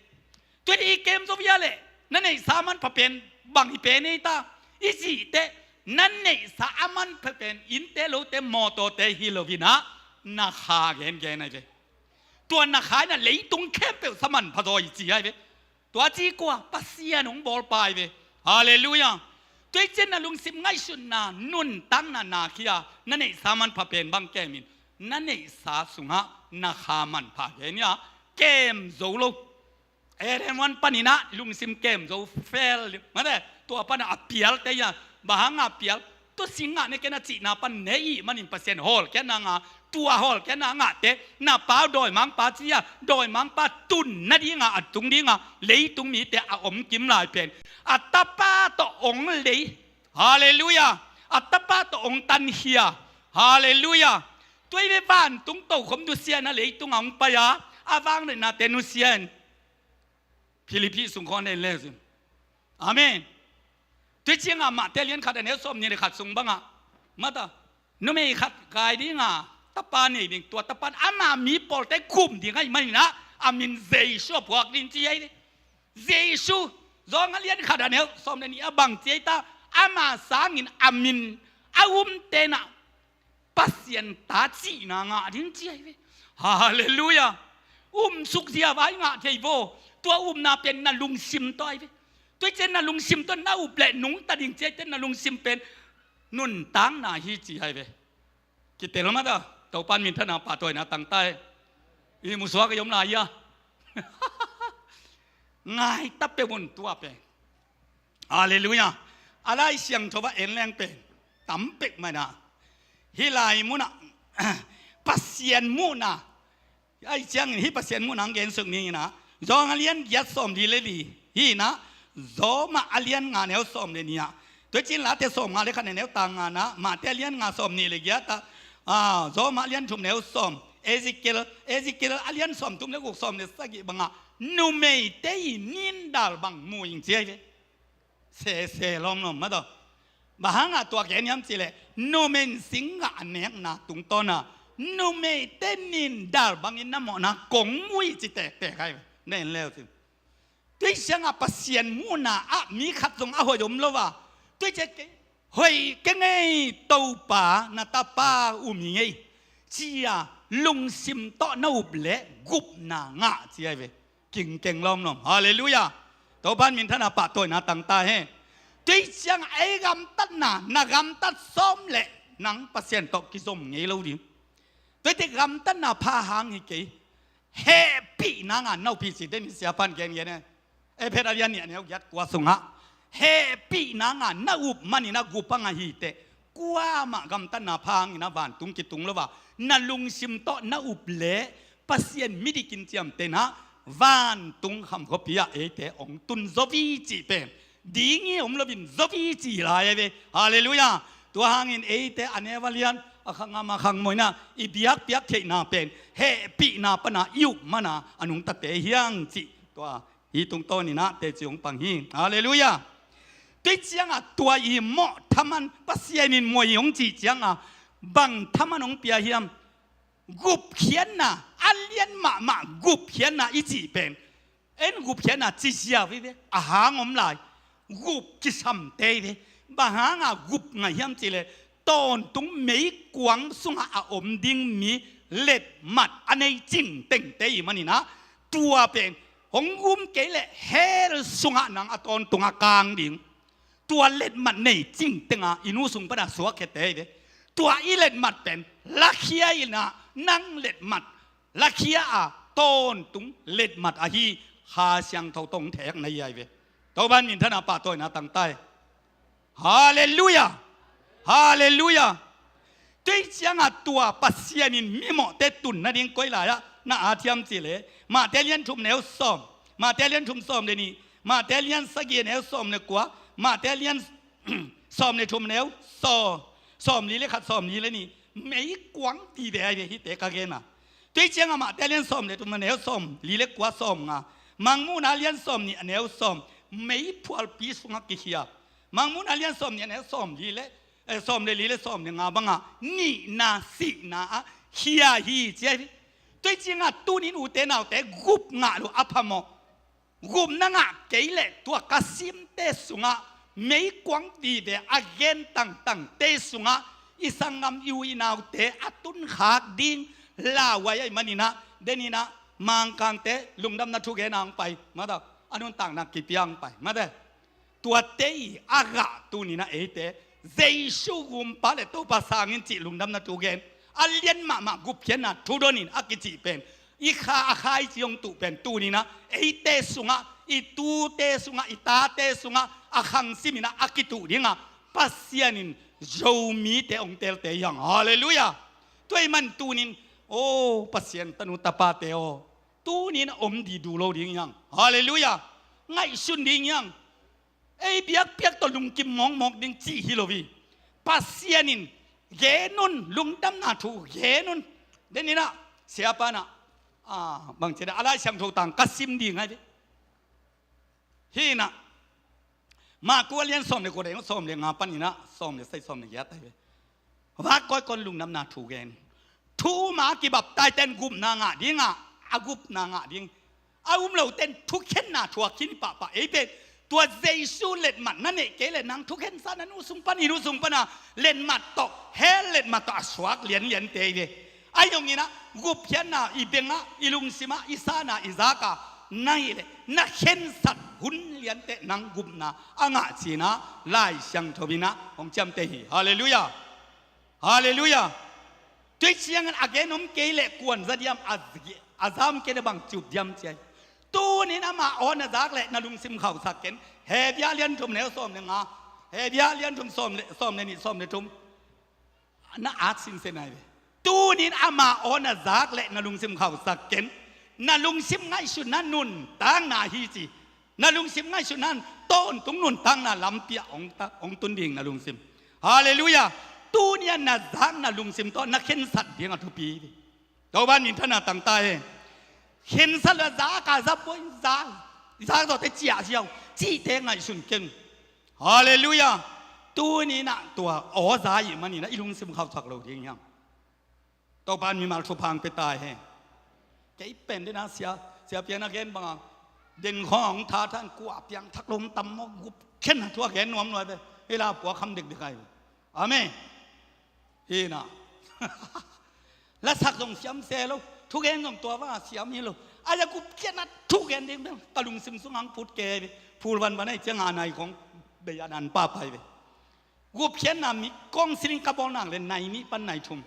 Tua i kem zo bia leh na neihsa a manpha pen bang i pen ei ta i cih teh, na neihsa a manpha pen innte lote mawtawte hi lo in ah na Kha gengen hi ve. Tua na Kha in ah leitung khempeuh sa manpha zaw hi ci hi ve. Tua ci kua? Pasian hong bawlpa hi ve. Halleluiah. Tua ciang na lungsim ngaihsutna nuntakna nak hi a, na neihsa manpha pen bang kem in, na neihsa sungah na Kha manpha gen hi a, kem zo lo. Eden huan panin ah lungsim kem zo fel, mate, tua pana a pialte hi a, bang hanga pial? Tua sing ngah ne ken a cihna pan ne ih manin Pasian hawlkhiatna ngah, tua hawlkhiatna ngahte na pa uh dawimangpa ci a, dawimangpa tun nadinga a tung dinga leitung mite a om kim lai pen a Tapa tawh hong lei. Halleluiah. A Tapa tawh hong tankhia. Halleluiah. Tua hi ve, vantung tokhom nusia in ah leitung a hong pai a, a vangliatnate nusia in. Philippi sung khawng en le uh cin. Amen. Tua ciangah Matthai lian khat a neu sawmnih le khat sung bangah, mate, Numei khat gai dinga tapa nei ding, tua tapa in ama mi pawlte gum ding ahih manin ah a min Jesu a phuak ding ci ahi ve. Jesu, John a lian khat a neu sawm le nih ah bang ci ahi ta, ama sangin a min a umte in ah Pasian ta cihna ngah ding ci ahi ve. Halleluiah. Umsuk zia vai ngah thei vo. Tua upna pen na lungsim tawh ahi ve. Tua hi ciang na lungsim tawh na up leh nungta ding ci ahi ciang na lungsim pen nuntakna hi ci ahi ve. Kitel mah ta, Topan minthanna pahtawina tangta hi. I musuak i om lai hi a. Ngai ta peuh un tua pen. Halleluiah. A Lai Siangtho ah en leng pen tam pek mah in ah, hih lai munah Pasian muhna, ahih ciangin hih Pasian muhna hong gensuk ning in ah, John a lian giat sawm li le li hi in ah, Roma a lian nga neu sawm le nih ah, tua hi ciang Late sawm nga le khat neu tang nga in ah, Mate a lian nga sawm nih le giat ah, ah, Roma a lian thum neu sawm, Ezekiel, Ezekiel a lian sawm thum le guk, sawm le sagih bangah numeite i nindal bang mu ing ci ahi ve. Sese lawmlawm mah tawh. Bang hangah tua gen hiam cih leh, numei in singgah a nekna tungtawna numeite nindal bangin na mawhna kong mu hi ci tektek ahi ve. Na en leu cin. Tua hi ciangah Pasian muhna ah mi khat zong a hoih om lo a, tua hi ciang kei hoih kei ngei, Topa na tapa um hi ngei, ci-a lungsim tawh na up leh gupna ngah ci ahi ve. Kingkeng lawmlawm. Halleluiah. Topan minthanna pahtawina tangta hi. Tua hi ciangah ei gamtatna, na gamtat sawm leh nang Pasian tawh kizom ngei lo ding. Tua hi teh gamtatna pha hang hi kei. Hehpihna ngah na up hi ci, den hi siapan gengen e. Efesa a lian nih a neu giat kua sungah hehpihna ngah na up manin a gup a ngah hi teh, kuamah gamtatna pha hangin a vantung kitung lo a, na lungsim tawh na up leh Pasian midikin ciamtehna vantung kham khuapi ah eite hong tun zo hi cih pen ding hi om loin zo hi ci lai ahi ve. Halleluiah. Tua hangin eite a neu a lian, a khang ngam a khang mawina i biakpiak theihna pen hehpihna pana i up mana a nungtate hi hang cih tua hih tungtawnin ah teci hong pang hi. Halleluiah. Tua hi ciangah tua i mawh thaman Pasian in muai hong cih ciangah bang thaman hong pia hiam? Gupkhiatna, a lian mahmah gupkhiatna i cih pen, en gupkhiatna ci ziau hi ve, a hang om lai. Gup kisamte hi ve. Bang hanga gup ngah hiam cih leh, tawntung meikuang sungah a om ding mi letmat a nei cingtengte hi manin ah, tua pen hong gum kei leh hell sungah nang a tawntungah kang ding. Tua letmat nei cingtenga i nu sung pana suakkhete hi ve. Tua i letmat pen lakhia in ah, nang letmat lakhia a tawntung letmat ahi Kha Siangtho tawh hong thekna hi ahi ve. Topan minthanna pahtawina tangta hi. Halleluiah. Halleluiah. Tua hi ciangah tua Pasian in mimawhte tun nading koi lai-ah na at hiam cih leh, Mate a lian thum neu sawm, Mate a lian thum sawm le nih, Mate a lian sagih neu sawm le kua, Mate a lian sawm le thum neu sawm, sawm li le khat, sawm li le nih, meikuang vive ahi ve hihte ka genna. Tua hi ciangah Mate a lian sawm le thum a neu sawm li le kua, sawm nga, Mangmuhna a lian sawm nih a neu sawm, meiphualpi sungah kikhia. Mangmuhna a lian sawm nih a neu sawm li le, eh, sawm le li le sawm le nga bangah nihna sihna ah khia hi ci ahi ve. Tua hi ciangah tunin ute naute gup ngah lo a phamawh. Gupna ngah kei leh tua ka simte sungah meikuang vive a gen tangtangte sungah i sanggam i u i naute a tunkhak ding lauhuai ahi manin ah, denin ah Mangkangte lungdamna thugen a hong pai mate, a nuntakna kipia hong pai mate. Tuate i a gah tunin ah eite Jesu Gumpa le Topa sangin cih lungdamna thugen, a lian mahmah gupkhiatna thudonin a kicih pen i kha a kha i ci hong tuh pen tunin ah eite sungah, i tute sungah, i tate sungah a khang simin ah a kituh dingah Pasian in Zomite hong teelte hi hang. Halleluiah. Tua ahih man tunin, o Pasian tanu tapate aw, tunin om dih duh lo ding hi hang. Halleluiah. Ngaihsun ding hi hang. Ei biakpiak tawh lungkim mawkmawk ding cih hi lo hi. Pasian in gen un, lungdamna thu gen un. Denin ah siapa in ah, ah, bang ci a, a Lai Siangtho tang ka sim ding ahi ve. Hi in ah, Marku a lian sawm le kua, sawm le nga panin ah sawm le sagih, sawm le giat ahi ve. Vak kawikawi in lungdamna thu gen. Thu um a kibaptaizten gupna ngah ding a, a gupna ngah ding. A um loten thukhenna thuak khin pahpah ei pen. Tua Jesu letmat na neih kei leh nang thukhensatna nu sung pan, i nu sung pan a letmat tawh, hell letmat tawh a suak lianliante hi ve. Ahi zongin ah gupkhiatna i beng ah, i lungsim ah, i san a, i zak a na hih leh na khensat hun liante nang gupna a ngah ci-in ah Lai Siangtho in ah hong ciamteh hi. Halleluiah. Halleluiah. Tua ciangin a gen om kei leh kuan za diam, a, a za om kei leh bang ci up diam ci hi. Tuni-in ama aw na zak leh na lungsim khauhsak ken. Hebru lian thum neu sawm le nga. Hebru lian thum sawm le, sawm le nih, sawm le thum. Na at sinsen hi ve. Tuni-in ama aw na zak leh na lungsim khauhsak ken. Na lungsim ngaihsutna nuntakna hi ci. Na lungsim ngaihsutna in tawntung nuntakna lampi ah hong ta, hong tun ding na lungsim. Halleluiah. Tuni-in na zak na lungsim tawh na khensat ding a thupi hi. Topa'n minthanna tang ta hen. Khensat lo a zak a, za buai, za, za zawte ciah ziau cihte ngaihsun ken. Halleluiah. Tuni-in ah tua aw za i hih manin ah i lungsim khauhsak lo ding hiam? Topa'n mimal thupha hong pia ta hen. Kei pen den a sia, sia pian a gen bang a, den khawng hong thatha in kua piangthak lo hong tam maw, gupkhiatna thu a gen nuam lo hi ve. Hih la puak kham dekdek hi. Amen. Hi na. Lasak zong siam se lo, thugen zong tua va siam hi lo. Ahi a gupkhiatna thugen ding bel ka lungsim sung hong phut kei hi ve. Phul vanvan ahi ciang a nai khawng bei a nan pahpah hi ve. Gupkhiatna mi kawng sining ka bawl nang le nai nih pan nai thum.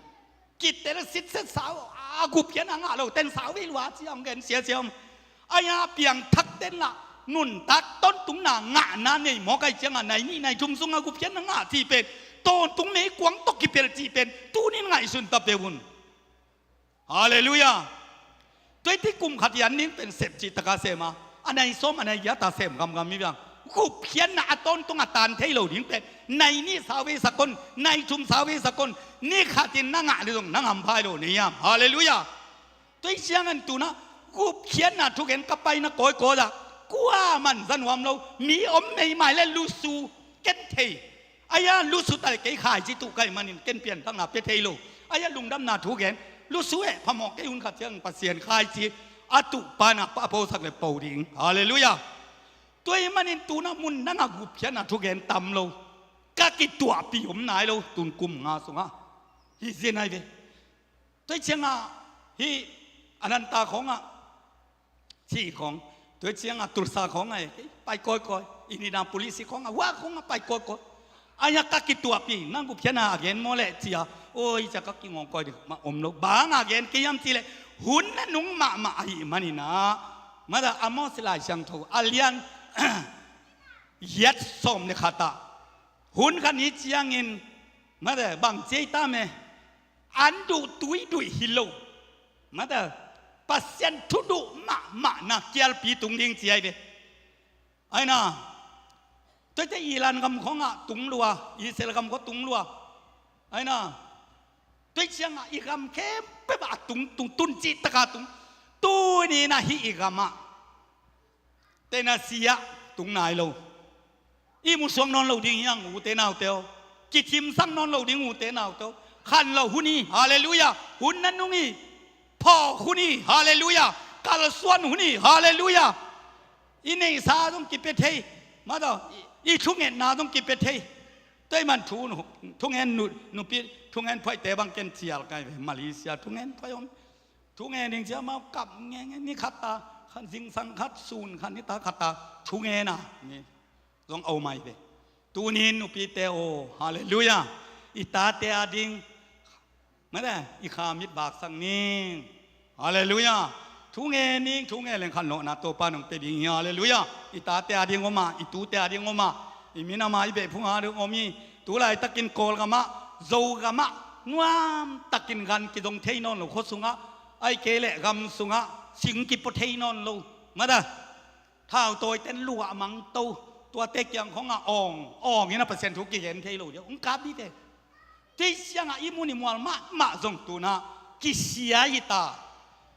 Kitel sitset sau a gupkhiatna ngah loten sau vei lua ci hong gen siasia om. Ahi a piangthakten lah nuntak tawntungna ngahna nei mawk ahi ciang a nai nih nai thum sung a gupkhiatna ngah cih pen tawntung meikuang tawh kipel cih pen tuni-in ngaihsun ta peuh un. Halleluiah. Tua i ti kum khat i an ding pen sep cih tak a sem a, a nai sawm a nai giat a sem gamgam hi bang. Gupkhiatna a tawntung a tan thei lo ding pen nai nih sau vei sak un, nai thum sau vei sak un, ni khat in na ngah leh zong na ngam phai lo nei hiam? Halleluiah. Tua i ciangin tu-in ah gupkhiatna thugen ka paina kawikawi ah kua man za nuam lo, mi om meimai leh lusu ken thei. Ahi a lusu ta leh kei khaici tuh ka hih manin ken pianthakna pia thei lo. Ahi a lungdamna thugen, lusu eh phamawh kei, hun khat ciang Pasian khaici a tuh pa in ah a posak leh po ding. Halleluiah. Tua hih manin tu-in ah mun dang ah gupkhiatna thugen tam lo. Ka kituahpih om nai lo, tu-in kum nga sung ah. Hi zin hi ve. Tua ciang a hih Ananta khawng ah, ci khawng, tua ciang a Tulsa khawng ah, eh, pai kawikawi, Indianapolis khawng ah, hua khawng ah pai kawikawi. Ahi a ka kituahpih, nang gupkhiatna a gen maw leh ci a, oi ci a ka kingawngkawi ding mah om lo. Bang a gen kei hiam cih leh hun nanung mahmah ahih manin ah. Mah ta Amos Lai Siangtho a lian giat sawm le khat ah, hun khat ni ciangin, mah ta bang ci ei tam e, an duh tuiduih hi lo. Mah ta Pasian thu duh mahmahna kialpi tung ding ci hi ve. Ahi na. Tua i te Iran gam khawng ah tung lua, Israel gam khawng tung lua. Ahi na. Tua ciang a i gam khempeuh ah a tung, tung, tun cih tak a tung. Tuni-in ah hih i gam ah Tennessee ah tung nai lo. I musuak nawn lo ding hi hang, ute naute aw. Kithimsak nawn lo ding, ute naute aw. Khan lo hun hi, halleluiah. Hun nanung hi. Phawk hun hi, halleluiah. Kalsuan hun hi, halleluiah. I neihsa zong kipia thei. Mah ta i, i thungetna zong kipia thei. Tua ahih man thu, thungen nu, nupi, thungen phuaihte bang ken cial kai ve. Malaysia thungen phuaih om. Thungen ding ci a, amau kap ngenge, ni khat a, khat zingsang khat, sun khat, nitak khat a thungen a, ni zong a om hi ve. Tuni-in nupite aw, halleluiah. I tate a ding, mah ta i kha mit vaksak ning. Halleluiah. Thungen ning, thungen leng khanlawhna Topa in hong pia ding hi, halleluiah. I tate a ding om a, i tute a ding om a, i minam a, i beh phung a ding om hi. Tu laitakin Kawlgam ah, Zogam ah nuam takin gan kizong thei nawn lo, khua sung ah, ahih kei leh gam sung ah sing kipua thei nawn lo. Mah ta, thautawite'n luah mangto, tuate kiang khawng ah awng awng in ah Pasian thu kigen thei lo ding, hong kap dite. Tua ciang a i mun i mual mahmah zong tu-in ah kisia hi ta.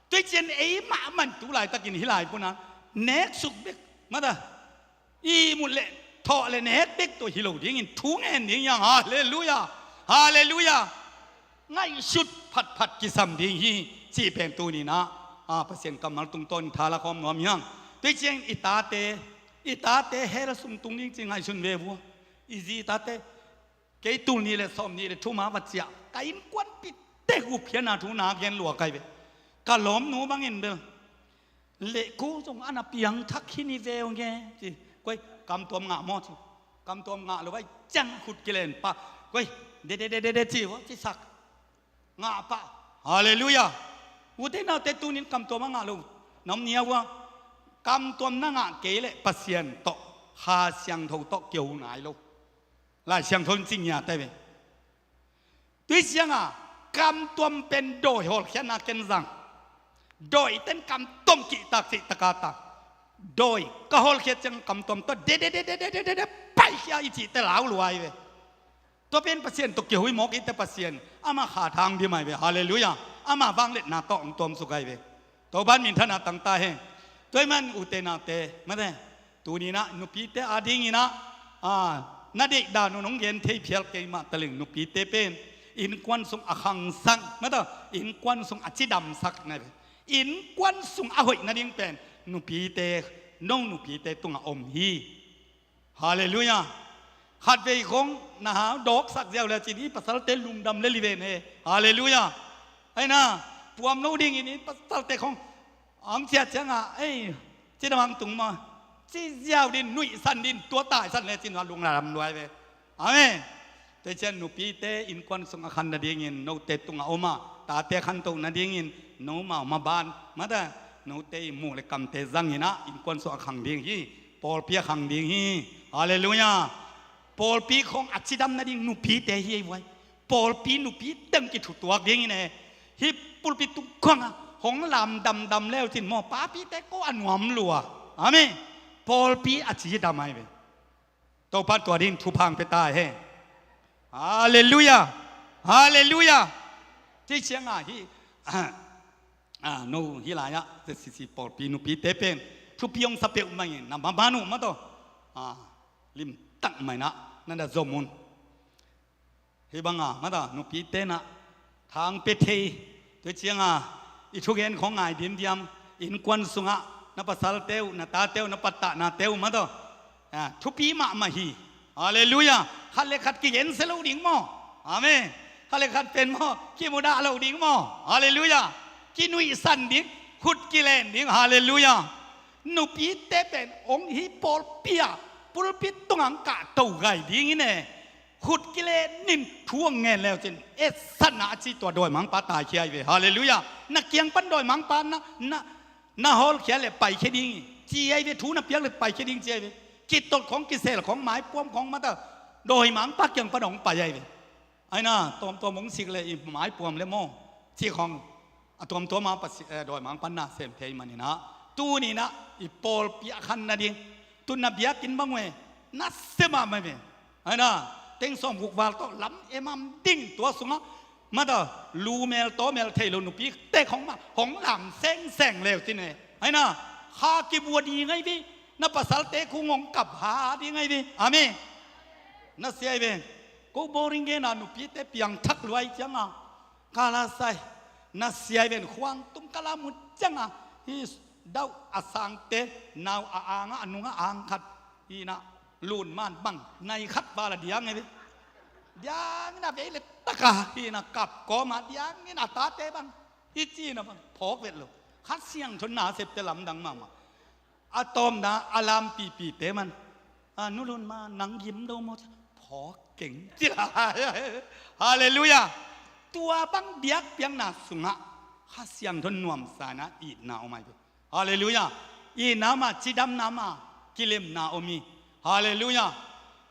Tua ciang ei mahmah in tu laitakin hih lai puna neksuk bek, mah ta, ihmut leh thawh leh nek bek tawh hi lo dingin thungen ding hi hang, halleluiah. Halleluiah. ngaihsut phatphat kisam ding hi, cih pen tuni-in ah, a, Pasian kammal tungtawn tha la khawm nuam hi hang. Tua ciang i tate, i tate hell sung tung ding ci ngaihsun ve vua. I zi tate, kei tul nih le sawm nih le thum a va ciah, ka innkuanpihte gupkhiatna thu na gen lua ka hi ve. Ka lawmnu bangin bel, leh ko zong a na piangthak hi ni ve ung e, ci. Koi, kamtuam ngah maw ci. Kamtuam ngah lo vai ciang khut kilen pah. Koi, de de de de de ci vua, ci sak. Ngah pah. Halleluiah. Ute naute, tuni-in kamtuam a ngah lo na om ni a vua. Kamtuam na ngah kei leh Pasian tawh, Kha Siangtho tawh kiho nai lo. Lai Siangtho in ci ngiat hi ve. Tua ciang a, kamtuam pen dawi hawlkhiatna ken zang. Dawite in kamtuam kihtak cihtak a ta. Dawi ka hawlkhiat ciang kamtuam tawh de de de de paikhia i cihte lau lua hi ve. Tua pen Pasian tawh kiho hi mawk i te Pasian. Amah kha thang dim hi ve. Halleluiah. Amah vangliatna tawh hong tuam suk hi ve. Topa'n minthanna tang ta hen. Tua ahih man ute naute, mate, tuni-in ah nupite adingin ah, a, na deih dan un hong gen thei phial kei mah taleng, nupite pen innkuan sung a khangsak, mate, innkuan sung a cidamsak na ve. Innkuan sung a hoih nading pen nupite, no nupite tungah om hi. Halleluiah. Khatvei khong na hau dawksak ziau le cin, i pasalte lungdam le live ne. Halleluiah. Aina, puam lo dingin i pasalte khong ang ciat ciang a, ei, cidam ang tung maw, ci ziau din, nuihsan din, tua taisan le cin, a lungdam lua hi ve. Amen. Tua ciang nupite innkuan sung a khan nadingin note tungah om a, tate khantoh nadingin nomau maban, mate, note i muh le kamte zangin ah innkuan sung a khang ding hi. Pawlpi a khang ding hi. Halleluiah. Pawlpi khong a cidam nading nupite hi ei vuai. Pawlpi nupi teng kithutuak dingin e. Hih pulpit tung khong a hong lamdamdam leu cin maw, papite ko a nuam lua. Amen. Pawlpi a cidam hi ve. Topa'n tua dingin thupha hong pia ta hen. Halleluiah. Halleluiah. Tua ciang a hih, a, no hih lai-ah Z C C pawlpi nupite pen thupi hong sa peuhmah in, na maban uh mah tawh, a, limtak mah in ah na na zom un. Hih bang a, mate, nupite in ah tha hong pia thei. Tua ciang a, i thugen khong ngai diamdiam. Innkuan sungah na pasalte uh, na tate uh, na pattahnate uh, mate, a, thupi mahmah hi. Halleluiah. Khat le khat kigensia lo ding maw. Amen. Khat le khat pen maw, kimudah lo ding maw. Halleluiah. Kinuihsan ding, khut kilen ding. Halleluiah. Nupite pen hong hih pawlpi ah pulpit tungah hong kahto gai dingin e. Khut kilen in thu hong ngen leu cin, etsakna a ci tua dawimangpa taikhia hi ve. Halleluiah. Na kiang pan dawimangpa na, na, na hawlkhia le paikhia ding hi, ci hi ve, thu na piak le paikhia ding ci hi ve. Kitolh khong, kisel khong, maipuam khong, mate, dawimangpa kiang pan hong pai hi ve. Aina, tawmtawm hong sik le i maipuam le maw, ci khong a tuamtuam a Pasi-, eh, dawimangpa'n na sem thei manin ah, tuni-in ah i pawlpi a khan nading, tun na biakinn bang uh e, nasia mahmah ve. Aina, teng sawmguk val tawh lam emam ding, tua sungah, mate, lu mel taw mel thei lo nupite khong mah hong lam sengseng leu cin e. Aina, kha kibua ding hi ve. Na pasalte khong hong kap ha ding hi ve. Amen. Nasia hi ve. Ko bawlung gen a, nupite piangthak lua hi ciang a, ka la sai. Nasia hi ve. Khuang tum ka la mu ciang a, hih dauh a sangte, nau a ang a, a nung a ang khat, hih na, lun man bang nai khat val a diang hi ve. Diang in a vei le tak a, hih na, kap kawm a, diang in a tate bang, hih ci-in a bang phawk vet lo. Kha Siangtho in na septe lamdang mahmah. A tawpna a lampipite man, a, Nu Lun Ma, nang gim do maw, phawk keng ci lai. Halleluiah. Tua bang biakpiakna sungah Kha Siangtho in nuamsa in ah itna om hi ve. Halleluiah. Itna mah, cidamna mah, kilemna om hi. Halleluiah.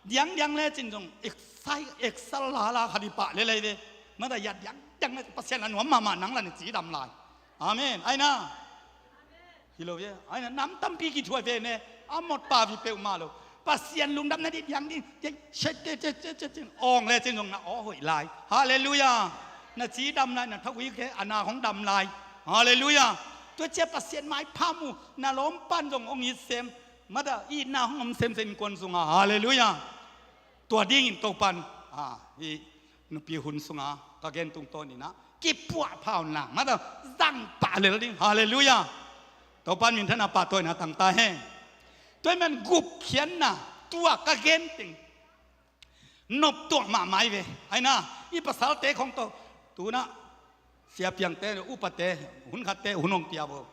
Diangdiang lecin zong eksai, eksal lala khat i pah lel hi ve. Mate, ya diangdiang le Pasian a nuam mahmah, nang la na cidam lai. Amen. Aina. Hi lo ve. Aina, nam tampi kithuah ve ne. A mawk pah vei peuhmah lo. Pasian lungdamna ding diang ding, diang, shet, te, te, te, te, te, awng lecin zong na aw hoih lai. Halleluiah. Na cidam lai, na thagui khe a na hong dam lai. Halleluiah. Tua ciang Pasian maipha mu, na lawmpa'n zong hong it sem. Mate, itna hong om semsem innkuan sungah. Halleluiah. Tua dingin Topa'n, a, hih nupi hun sungah Ka gen tungtawn in ah kipuahpha un lang, mah tawh zang pah lel ding. Halleluiah. Topa in minthanna pahtawina tang ta hen. Tua ahih man gupkhiatna, tua ka gen teng noptuak mahmah hi ve. Aina, i pasalte khawng tawh, tu-in ah siapiangte, upate, hun khatte hun hong pia bo.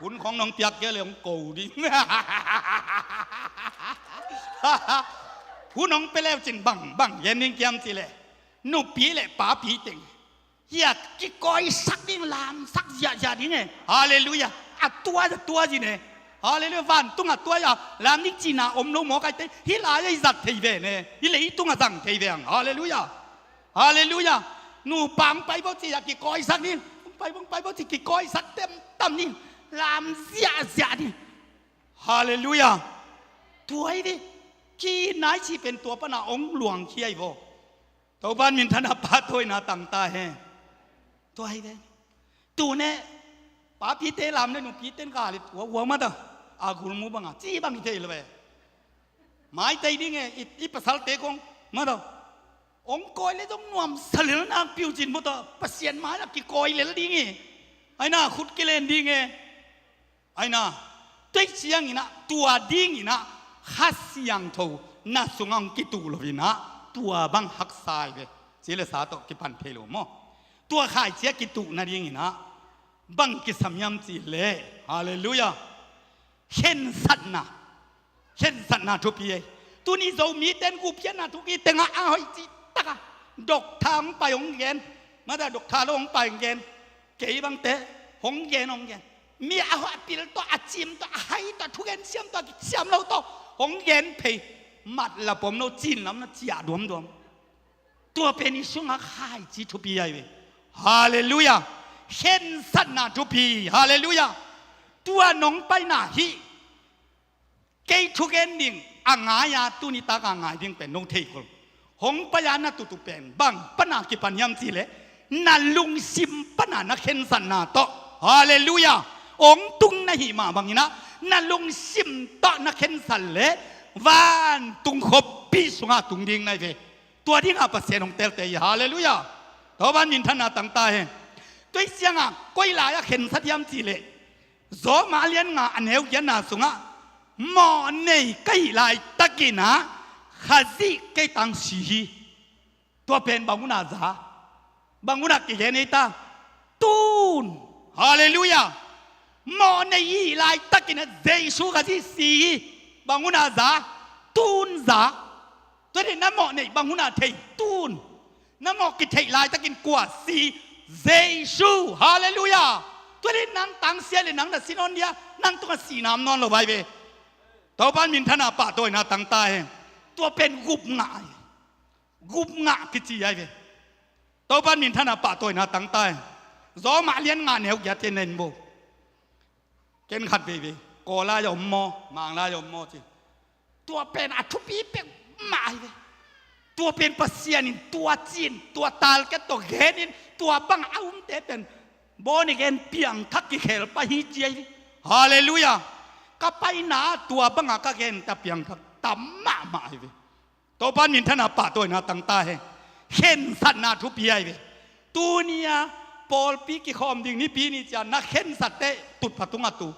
Hun khawng nong piak kei leh hong ko ding. Hun hong pia leu cin bang, bang gen ding kiam cih leh, nupi leh papi teng, hia, kikawisak ding, lamsak ziahziah ding e. Halleluiah. A tua, a tua zi ne. Halleluiah. Vantung a tua a lam ding cihna om lo mawk ahih teh, hih lai-ah i zat thei ve ne. Hih leitung a zang thei ve hang. Halleluiah. Halleluiah. Nupa hong pai bo ci-a kikawisak ding. Hong pai bo, hong pai bo ci, kikawisak tamtam ding. Lam ziahziah ding. Halleluiah. Tua hi ve. Ki nai ci pen tua pan a hong luangkhia hi vo. Topa in minthanna pahtawina tang ta hen. Tua hi ve. Tu-in ah papite lam leh nupite in ka leh tua, ua, mah tawh, a gulmu bang a ci bang hi thei lo ve. Maitei ding e, i, i pasalte khawng, mah tawh, hong kawi leh zong nuamsa lel nakpi uh cin, mah tawh, Pasian mai-ah kikawi lel ding e. Aina, khut kilen ding e. Aina, tua ciangin ah, tua dingin ah Kha Siangtho na sungah hong kituh lo-in ah, tua bang haksa hi ve. Ci leh sa tawh kipan thei lo maw. Tua khaici a kituh nadingin ah bang kisam hiam cih leh, halleluiah, khensatna. Khensatna thupi hi. Tuni Zomite in gupkhiatna thupi teng ah, a hoih cih tak a, doctor hong pai hong gen, mah tawh doctor lo hong pai hong gen, kei bangte hong gen, hong gen. Mi a hoih, a pil tawh, a cim tawh, a hai tawh, thugen siam tawh, siam lo tawh hong gen phei. Mat la pom lo, cin lam na ciah duamduam. Tua pen i sungah khaici thupi ahi ve. Halleluiah. Khensatna thupi. Halleluiah. Tua nong paina hih, kei thugen ding a ngai-a, tuni tak a ngai ding pen no thei khol. Hong pai-a na tutu pen bang pan a kipan hiam cih leh, na lungsim pan a na khensatna tawh. Halleluiah. Hong tung na hih mah bangin ah, na lungsim tawh na khensat leh, vantung khuapi sungah tung ding na hi ve. Tua dingah Pasian hong telte hi. Halleluiah. Topa in minthanna tang ta hen. Tua ciangah koi lai-ah khensat hiam cih leh, Rom a lian nga a neu giatna sungah, mawhnei ka hih laitakin ah Khazih kei tang si hi. Tua pen bang hun a za? Bang hun a kigen ei ta? Tun. Halleluiah. Mawhnei i hih laitakin ah Jesu Khazih si hi. Bang hun a za? Tun za. Tua leh na mawhnei bang hun a thei? Tun. Na mawh kitheih laitakin kua si? Jesu. Halleluiah. Tua leh nang tang si a leh nang na si nawn dia, nang tungah sihna om nawn lo vai ve. Topa in minthanna pahtawina tang ta hen. Tua pen gupngah ahi. Gupngah kici ahi ve. Topa in minthanna pahtawina tang ta hen. Rom a lian nga neu giat en nen bo. Ken khat veivei, Kawl lai-ah om maw, Mang lai-ah om maw ci. Tua pen a thupi peuhmah ahi ve. Tua pen Pasian in tua cin, tua target tawh genin, tua bang a umte pen born again piangthak kikhel pah hi ci ahi ve. Halleluiah. Ka paina tua bang a ka gen ta piangthak tam mahmah ahi ve. Topa in minthanna pahtawina tang ta hen. Khensatna thupi ahi ve. Tuni-a pawlpi kikhawm ding nipi ni ciang na khensat teh tutpha tungah tu.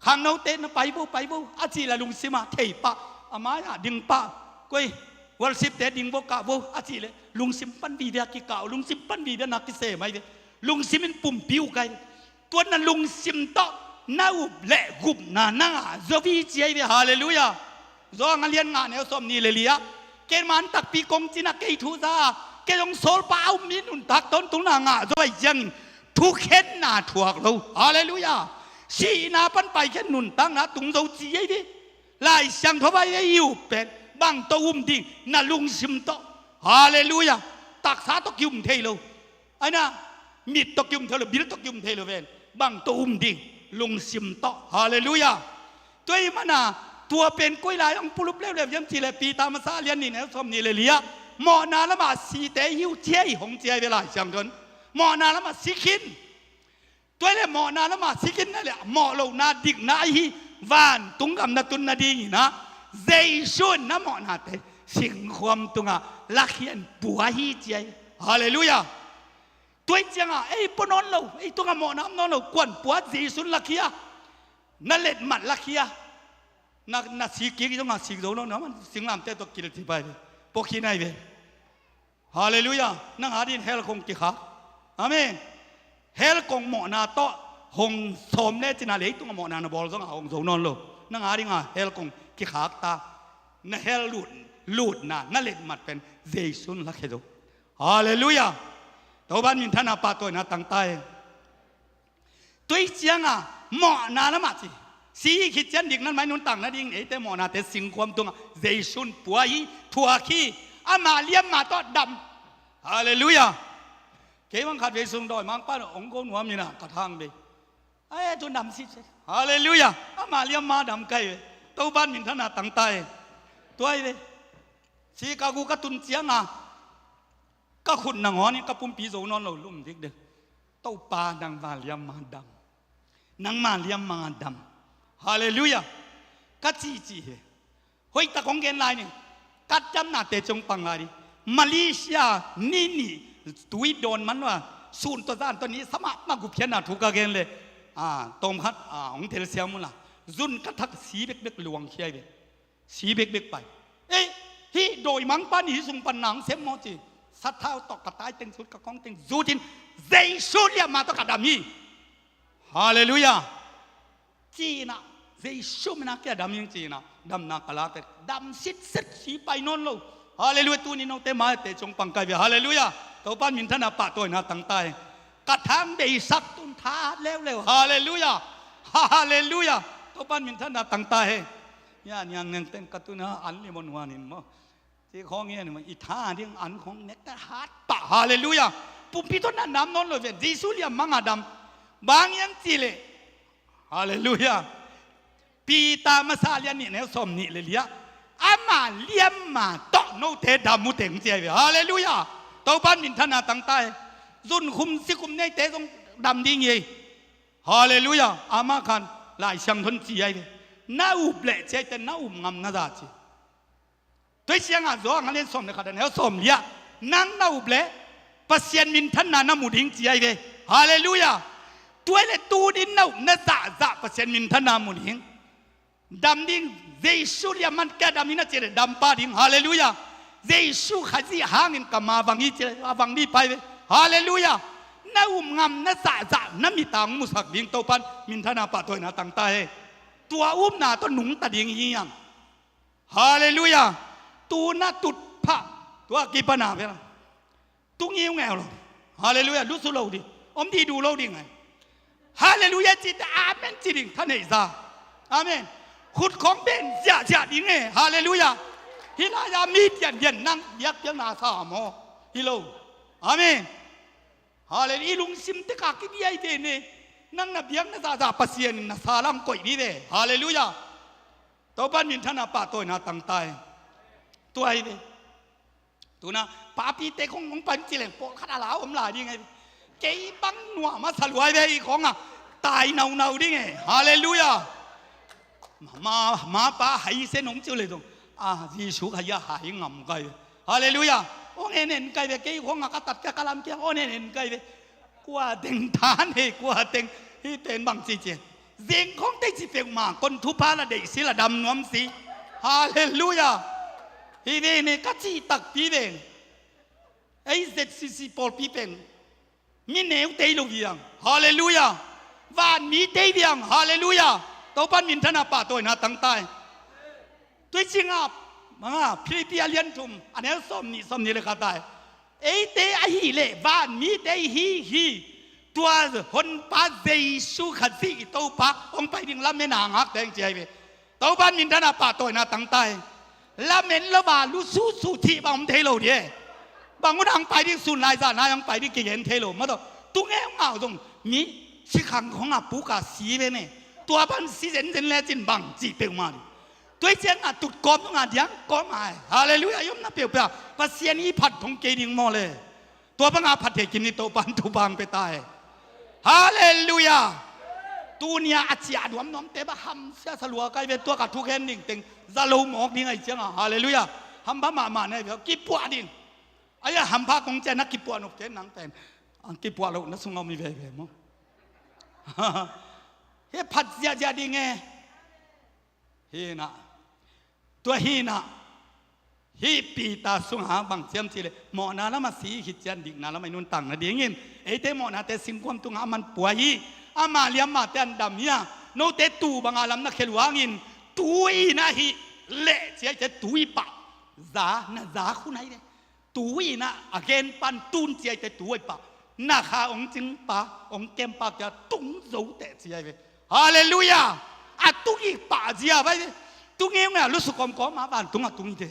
Khangnote na pai vo, pai vo a cih leh lungsim ah thei pah, a mai-ah ding pah. Koi, worship-te ding vo, kah vo a cih leh lungsim pan vive a kikah uh, lungsim pan vive na kisem ahi ve. Lungsim in pumpi uh kai ve. Tua na lungsim tawh na up leh gupna na ngah zo hi ci ahi ve. Halleluiah. Rom a lian nga neu sawmnih leh li-ah, ken man takpi kong cin ah kei thu za a, kei hong sawlpa a um mi nuntak tawntungna ngah zo ahih ciangin thukhenna thuak lo. Halleluiah. Sihna pan paikhia nuntakna tung zo ci ahi ve. Lai Siangtho vai ve, i up pen bang tawh um ding? Na lungsim tawh. Halleluiah. Taksa tawh ki-um thei lo. Aina, mit tawh ki-um thei lo, bil tawh ki-um thei lo ven. Bang tawh um ding? Lungsim tawh. Halleluiah. Tua ahih manin tua pen koi lai-ah hong pulup leuleu hiam cih leh Peter masa a lian nih neu sawmnih leh li-ah, mawhna lamah site hi uh ci hi hong ci ahi ve Lai Siangtho in. Mawhna lamah si khin. Tua leh mawhna lamah si khin na leh mawh lohna dikna ahi vantung gam na tun nadingin ah Jesu in na mawhnate singkhuam tungah lakhia in pua hi ci ahi. Halleluiah. Tua hi ciangah ei pua nawn lo, ei tungah mawhna om nawn lo, kuan pua? Jesu in lakhia. Na letmat lakhia. Na, na sik kik zongah sik zo nawn lo, singlamteh tawh kilci pai ve. Pua khin ahi ve. Halleluiah. Nang a dingin hell kong kikhak. Amen. Hell kong mawhna tawh hong sawm lecin a, leitungah mawhna na bawl zongah hong zo nawn lo. Nang a dingah hell kong kikhak ta. Na hell lut, lutna na letmat pen Jesu in lakhia zo. Halleluiah. Topa'n minthanna pahtawina tang ta hen. Tua hi ciangah mawhna lamah ci. Si hi khit ciang dik nan mai nuntak nadingin eite mawhnate singkhuam tungah Jesu in pua hi, thuak hi. Ama liamma tawh dam. Halleluiah. Kei bang khat vei sung dawimangpa in hong ko nuam in ah ka thang bei. Ai, tu dam sitset. Halleluiah. Ama liamma dam ka hi ve. Topa'n minthanna tang ta hen. Tua hi ve. Chicago ka tun ciangah ka khut nangawn in ka pumpi zo nawn lo, lum dikdek. Topa, nangma liamma dam. Nangma liamma dam. Halleluiah. Ka cihcih hi. Hoihtak hong gen lai ni. Ka damnate ciang pang lai ni. Malaysia ni nih tui dawn man lo a, sun tawh zan tawh ni sa mahmah, gupkhiatna thu ka gen leh, a, tawmkhat, a, hong telsiam unla, zun ka thak si bekbek, luangkhia hi ve. Si bekbek pai. Ei, hih dawimangpa in hih sung pan na hong sem maw ci. Sathau tawh ka tai teng zut, ka kawng teng zut in, Jesu liamma tawh ka dam hi. Halleluiah. Ci-in ah, Jesu min a kia dam ing ci-in ah damna ka lak teh, dam sitset, si pai nawn lo. Halleluiah. Tuni note maite ciang pang ka hi ve. Halleluiah. Topa'n minthanna pahtawina tang ta hen. Ka thang bei sak tun tha leuleu. Halleluiah. Halleluiah. Topa'n minthanna tang ta hen. Nia niang neng teng ka tun a an limon huan in maw, ci khawng hi a ni maw, i tha ding an khawng nek ta hat pah. Halleluiah. Pumpi tawh na dam nawn lo ve. Jesu liamma a dam. Bang hiam cih leh, halleluiah, Peter masa lian nih, neu sawm nih le li ah, ama liamma tawh note dam uh teng ci ahi ve. Halleluiah. Topa'n minthanna tang ta hen. Zunkhum sikhum neite zong dam ding hi. Halleluiah. Amah khan Lai Siangtho in ci ahi ve. Na up leh ci ahi teh, na up ngam na za ci. Tua hi ciangah Johan a lian sawm le khat a neu sawm li ah, nang na up leh Pasian minthanna na mu ding ci ahi ve. Halleluiah. Tua hi leh tuni-in na up na zahzah Pasian minthanna mu ding. Dam ding, Jesu liamma in kia dam hi na ci leh dam pah ding. Halleluiah. Jesu Khazih hangin ka ma vang hi ci leh a vang dih pah hi ve. Halleluiah. Na up ngam na zahzah na mit-a hong musak ding Topa'n minthanna pahtawina tang ta hen. Tua upna tawh nungta ding hi hang. Halleluiah. Tu na tut phah, tua kipan a bel tu ngiungeu lo. Halleluiah. Lusuk lo ding, om dih duh lo ding ahi. Halleluiah ci teh amen ci ding, thaneih za. Amen. Khut khawng ben ziahziah ding e. Halleluiah. Hih lai-a mi diandian nang biakpiakna sa maw? Hi lo. Amen. Halleluiah. I lungsim tek a kibiai ve ne. Nang na biak na zahzah Pasian in na sa lam koih dih ve. Halleluiah. Topa'n minthanna pahtawina tang ta hen. Tua hi ve. Tu-in ah papite khawng hong pai ci leng pawlkhat a la om lai ding ahi ve. Kei bang nuam a sa lua hi ve, hih khawng ah tai naunau ding e. Halleluiah. Ma, ma pa hai se nong ciu leh zong, a, Jesu hai a hai ngam ka hi ve. Halleluiah. Hong en en ka hi ve, kei khawng ah ka tat kia ka lam kia hong en en ka hi ve. Kua teng than hei, kua teng hih pen bang ci ci. Zeng khawng tei ci peuhmah kon thupha la deih si la dam nuam si. Halleluiah. Hi ve ne ka cih takpi ve. Ei Z C C pawlpi pen mi neu tei lo viang. Halleluiah. Vanmi tei viang. Halleluiah. Topa'n minthanna pahtawina tang ta hen. Tua hi ciangah, manga, Philippi a lian thum a neu sawm nih, sawm nih le khat ah, eite ahih leh vanmite ihi hi. Tua honpa Jesu Khazih i Topa hong pai ding lamen a ngak teng ci ahi ve. Topa'n minthanna pahtawina tang ta hen. Lamen lo a lusuhsuh thih bang om thei lo ding e. Bang hun a hong pai ding, sun lai zan lai hong pai ding kigen thei lo. Mah tawh tu ngeungau zong mi sikhang khawng a puk a si ve ne. Tua bang si zenzen lecin bang cih peuhmah ding. Tua hi ciangah tut kawm nungah diang kawm ai. Halleluiah. I omna peuhpeuh ah Pasian i phat thong kei ding maw le. Tua banga phat thei khin ni, Topa'n thupha hong pia ta hen. Halleluiah. Tuni-a a ciah duamduamte bang hamsia sa lua ka hi ve, tua ka thukhen ding teng za lo mawk ding ahih ciangah. Halleluiah. Hampha mahmah na hi ve, kipuah ding. Ahi a hampha kong ciah na kipuah nop kei nang pen. Ang kipuah loh na sungah om hi veve maw? Hi phat ziahziah ding e. Hi na. Tua hi na. Hih Peter sungah bang ciam cih leh mawhna lamah si khit ciang dikna lamah i nuntak nadingin eite mawhnate singkuam tungah a man pua hi. Ama liammate an dam hi a, note tuu banga lam na khel uh hangin tuu i na hih leh ciaite tuu i pah. Za na za khun ahi ve. Tuu i na a gen pan tun ciaite tuu i pah. Na kha ong cingpa ong kempa kia tung zo teh ci ahi ve. Halleluiah. A tung i pah zia vai ve. Tung i ung a lusu kawmkawm a vantung a tung i te.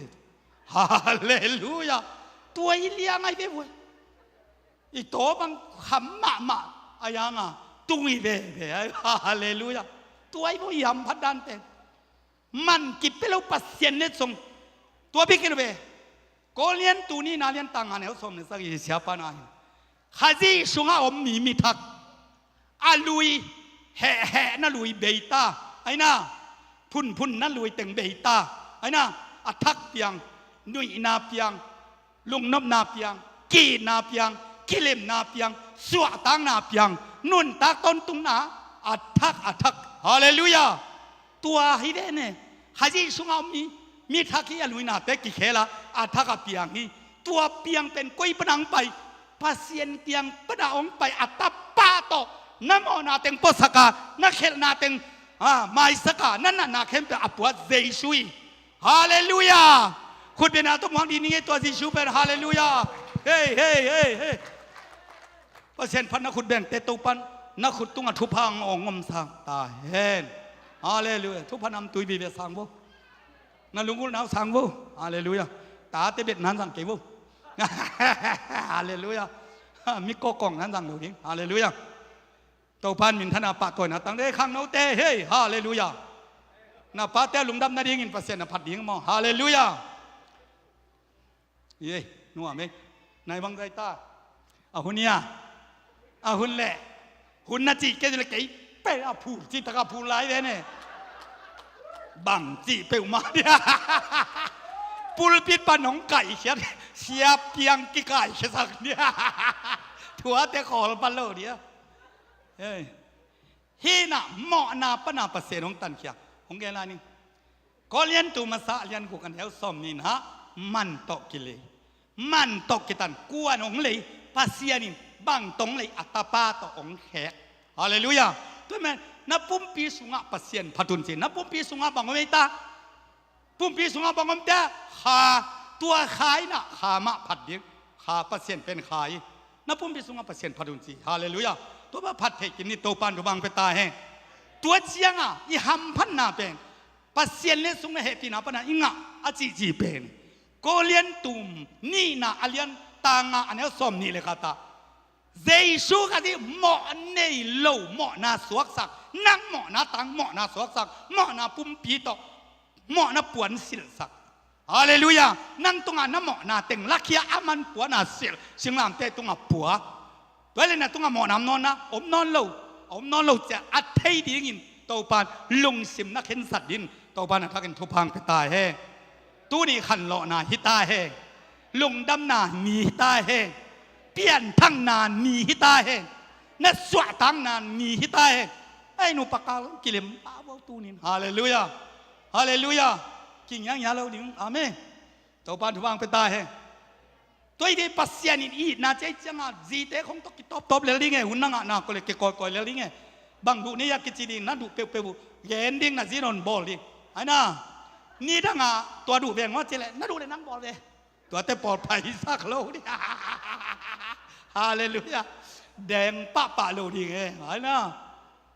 Halleluiah. Tua i liang ahi ve vuai. I taw bang kham mahmah a yang a tung i veve ahi. Halleluiah. Tua i vo i hamphat dante. Man kipia lo Pasian letsong. Tua bek hi lo ve. Korintu nihna lian tang nga neu sawm le sagih siapa na hin Khazih sungah om mi mithak a lui hehheh na lui beita. Aina phunphun na lui teng beita. Aina a thak piang, nuihna piang, lungnopna piang, kiitna piang, kilemna piang, suahtakna piang, nuntak tawntungna a thak a thak. Halleluiah. Tua hi ve ne. Khazih sungah om mi, mi thak hi a luinate kikhel a, a thak a piang hi. Tua piang pen koi pana hong pai? Pasian kiang pana hong pai a tapa tawh na mawhna teng puasak a, na khelhna teng a maisak a, na natna khempeuh a pua Jesu hi. Halleluiah. Khut bengna tawh muang dih ning e tua Jesu pen. Halleluiah. Hei hei hei hei. Pasian phat na khut bengte Topan na khut tungah thupha hong omsak ta hen. Halleluiah. Thupha namtui vive sang vo. Na lungulnau sang vo. Halleluiah. Tate bet nan sang kei vo. Halleluiah. Mi kawkawng nan sang lo ding. Halleluiah. Topan minthanna pahtawina tang de khangnote hei. Halleluiah. Na pate a lungdam nadingin Pasian na phat ding maw? Halleluiah. Ei nuam ei. Nai bang zai ta. A hun ia. A hun leh. Hun na cih kei le kei pe a phul cih taka phul lai ve ne. Bang cih peuhmah dia. Pulpit pan hong kaikhiat. Siap piang kikaikhiasak dia. Thuate khawl pan lo dia. Ei. Hih na mawhna pana Pasian hong tankhia. Hong gen lai ning. Korintu masa a lian guk a neu sawm nihna man tawh kilei. Man tawh kitan kuan hong lei Pasian in bang tawh hong lei a tapa tawh hong khek. Halleluiah. Tua men na pumpi sungah Pasian phat un ci. Na pumpi sungah bang hong lei ta? Pumpi sungah bang om tia kha, tua kha in ah kha mah phat ding. Kha Pasian pen kha hi. Na pumpi sungah Pasian phat un ci. Halleluiah. Tua mah phat theih kei ni Topan thupha pia ta hen. Tua ciangah i hamphatna pen Pasian letsong na hehpihna pana i ngah a cihcih pen Korintu nihna a lian tang nga a neu sawm nih le khat ah Jesu Khazih mawh nei lo mawhna suaksak, nang mawhna tang mawhna suaksak, mawhna pumpi tawh mawhna puan silhsak. Halleluiah. Nang tungah na mawhna teng lakhia a man puana silh singlamteh tungah pua. Tua le na tungah mawhna om nawn na om nawn lo, a om nawn lo cia a thei dingin Topan lungsim na khensat dingin Topan a thakin thupha pia ta hen. Tuni khanlawhna hi ta hen. Lungdamna ni hi ta hen. Pianthakna ni hi ta hen. Na suahtakna ni hi ta hen. Ei nupa kal kilem pah vo tunin. Halleluiah. Halleluiah. Kingiangia lo ding. Amen. Topan thupha pia ta hen. Tua hi ding Pasian in itna ciai ciangah zite khong tawh kitawptawp lel ding e. Hun na ngahna ko le kikawikawi lel ding e. Bang duh ni a kici ding na duh peuhpeuh uh gen ding na zin on bawl ding. Aina nidangah tua duh veng maw ci le na duh le nang bawl ve. Tuate pawlpaisak lo ding. Halleluiah. Deng pahpah lo ding e. Aina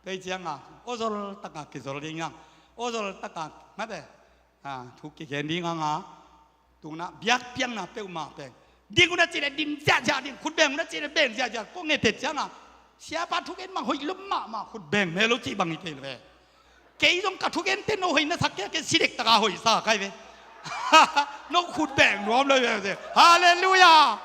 tua hi ciangah awzol takah kizol ding ang. Awzol takah mate thu kigen ding anga tungna biakpiakna peuhmah peng. Ding una cih le ding ziahziah ding, khut beng una cih le beng ziahziah. Kong ngeteh cianga siapa thugen mang hoih lum mahmah, khut beng meh lo cih bang hi kei le ve. Kei zong ka thugente no hoih na sak kei a, kei sidek taka hoih sa kai ve. No khut beng nuam lo ve. Halleluiah.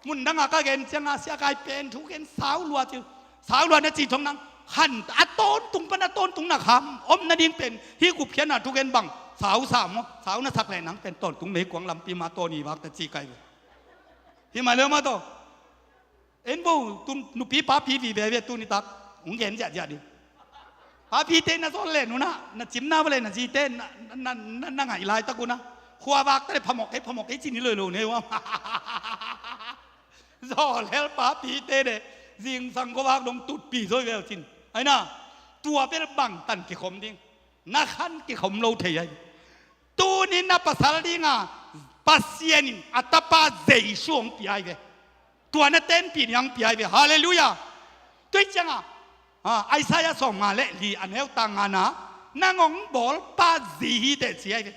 Mundanga ka gen cianga siakai pen thugen sau lua ci. Sau lua na ci thong nang Khan a tawntung pan a tawntung na kham om nading pen hih gupkhiatna thugen bang sau sa maw? Sau na sak leh nang pen tawntung meikuang lampi mah tawn hi vak ta ci kai ve. Hi mah leh mah tawh. En bo, tu nupi papi vive ve tu nitak hong gen ziahziah ding. Papite na zawn leh nunah na cimna vua leh na zite na, na, na, na ngaih laitak unah khua vak ta leh phamawh kei phamawh kei ci ni loi lo nei uam. Zawlhel papite de zingsang khuavak dong tutpi zawi veu cin. Aina tua bel bangtan kikhom ding na khan kikhom lo thei ai. Tunin na pasal dinga Pasian in a tapa Jesu hong pia ai ve. Tua na tenpih ni hong pia ai ve. Halleluiah. Tua hi cianga Isaiah sawmnga le li a neu tang ngana nang hong bawlpa zi hi teh ci ai ve.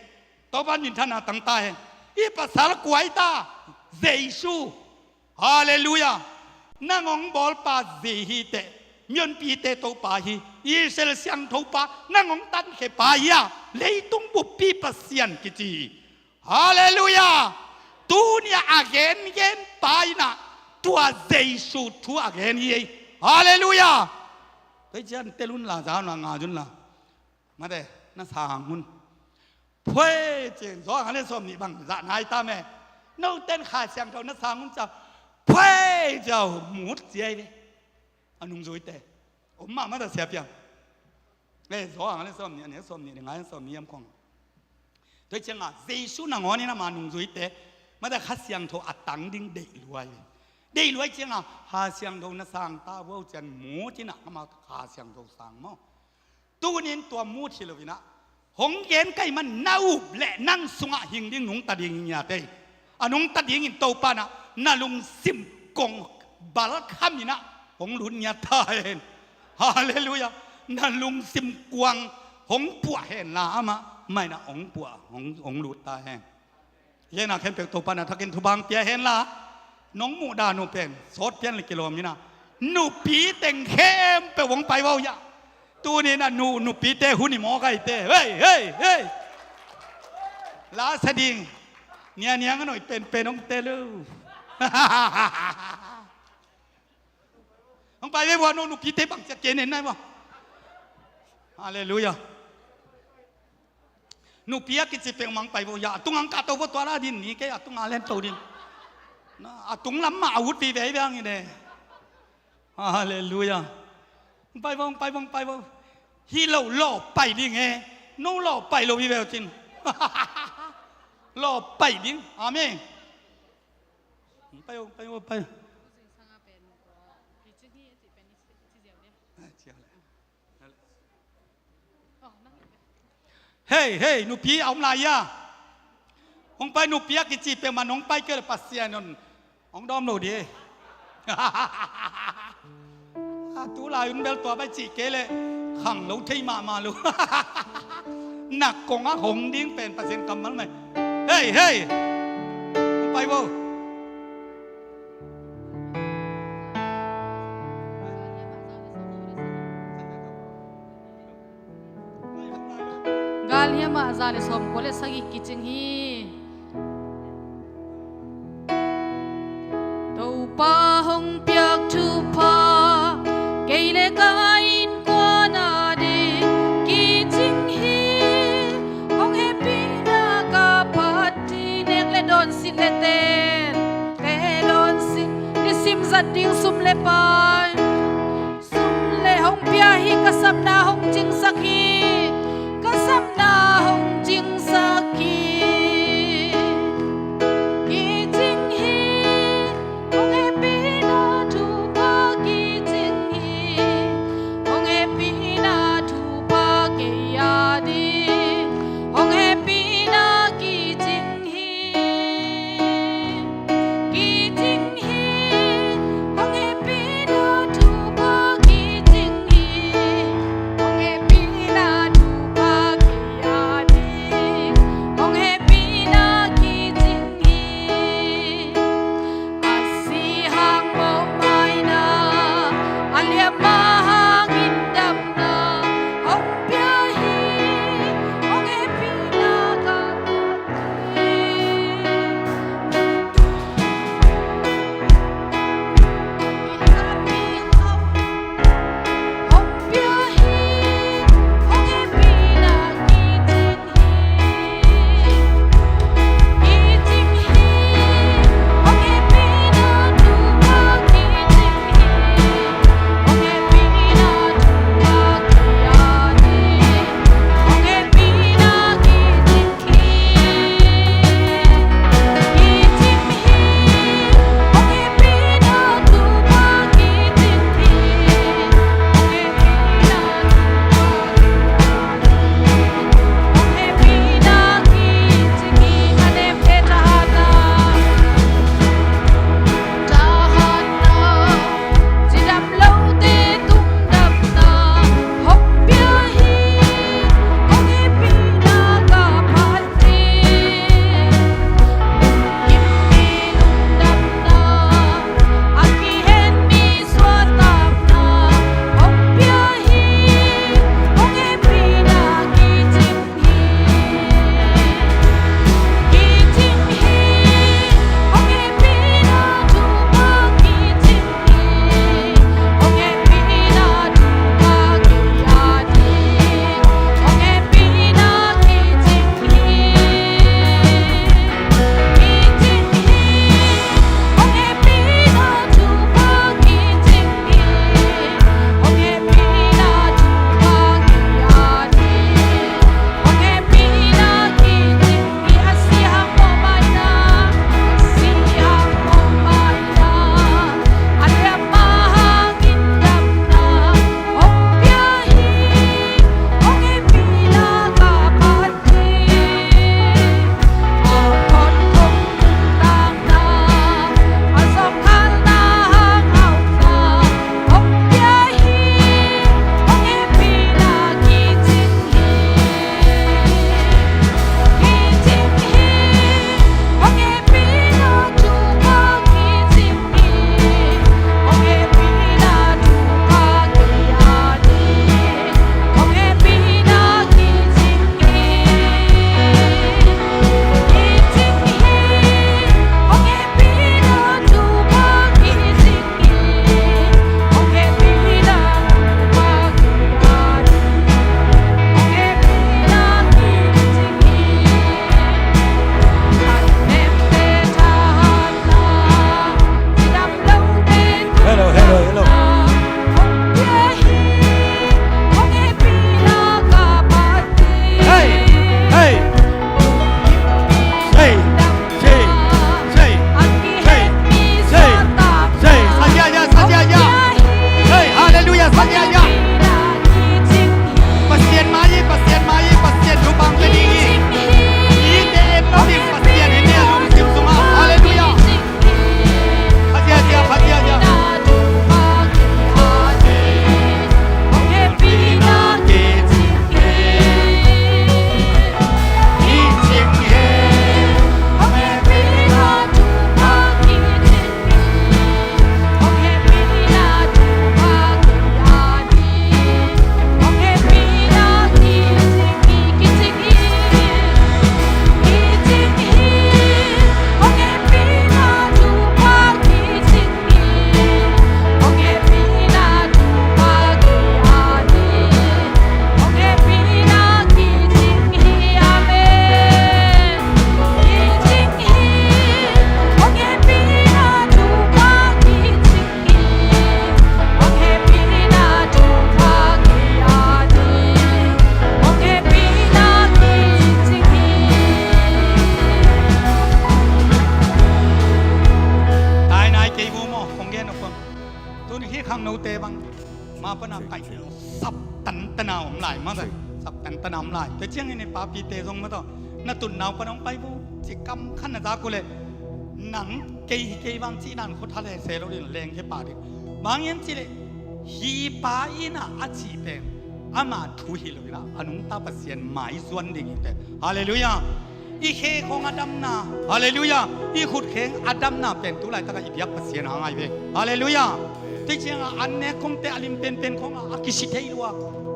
Topa minthanna tangta hen. I pasal kuaita Jesu. Halleluiah. Nang hong bawlpa zi hi teh. Mionpite Topa hi. Israel siangthopa nang hong tankhiapa hi a leitung buppi Pasian kici hi. Halleluiah. Tunia a gengenpa inah tua Jesu thu a gen hi ei. Halleluiah. Kei cian tel unla za unla nga zunla. Mate na sang hun. Phwe cin zawh ang a le sawm nih bang zah nai ta me. Noten Kha Siangtho na sang hun ciau phwe ciau mut ci ai ve. A nungzuite om mahmah ta siapiang. Le zawh ang a le sawm nih a ne sawm nih le ngai sawm nih yam khong. Tua cianga Jesu nangawn in ama nungzuite mate Kha Siangtho a tang ding deih luai. Deih luai cianga Kha Siangtho na sang ta vuau cian mut inah ama Kha Siangtho sang maw? Tunin tua mut hi lo inah hong gen kai man na up leh nang sungah hing ding nungta ding ngiat ei. A nungta dingin Topa nah na lungsim kong balkham inah hong lut ngiat ta hen. Halleluiah. Na lungsim kuang hong puah henla amah mah inah hong puah hong, hong lut ta hen. Hena khempeuh Topa na thakin thupha hong pia henla nong muhdan uh pen sawt pian le kilawm inah nupi teng khempeuh hong pai vau hiah. Tuninah nu nupite hun i mawk aite hei hei hei. Lasa ding nianiang a noih penpen hong tel uh. Hong pai ve vua no nupite bang ciak kei nen nai vua. Halleluiah. Nupi a kici peuhmah hong pai vo ya a tunga hong kahto vo tua la din ni kei a tunga lento din. A tung lam mah a ut vive hi ve hang hi ne. Halleluiah. Hong pai vo hong pai vo hong pai vo. Hi lo lawh pai ding e. No lawh pai lo hi ve uh cin. Lawh pai ding. Amen. Hong pai vo hong pai vo pai. Hei hei nupi a om lai ia. Hong pai nupi a kici peuhmah nong pai kei le Pasian on hong dawm lo di. A tu lai un bel tua pai cih kei le khang lo thei mahmah lo. Nak kongah hong ding pen Pasian kammal mai. Hei hei. Hong pai vo. Galhiam ah za le sawmkua le sagih kicing hi. Topa hong piak thupha kei le ka innkuan a ding kicing hi. Hong hehpihna ka phat hi. Nek le dawn sit le tel te dawn sit. Nisim zat ding sum le pai sum le hong pia hi. Ka sapna hong cingsak hi. Ka sapna hong cingsak hi. Kicing hi. Hong hehpihna thupha kicing hi. Hong hehpihna thupha kei a ding hong hehpihna kicing hi. Kicing hi. Hong hehpihna Pana kaih sap tantana om lai mah. Sap tantana om lai. Tua ciangin i papite zong mah tawh na tutna uh pana hong pai vo ci kam khat na zak uh leh nang kei hi kei vang cih dan khut hale se lo ding leng khe pa ding. Bang hiam cih leh hi pa in a cih pen ama thu hi lo in a nungta Pasian maizuan ding hi te. Halleluiah. I khe khong a damna, halleluiah, i khut kheng a damna pen tu laitak a i biak Pasian a ngai ve. Halleluiah. Tua ciangin an nek khongte a lim penpen khong a kisi thei lua.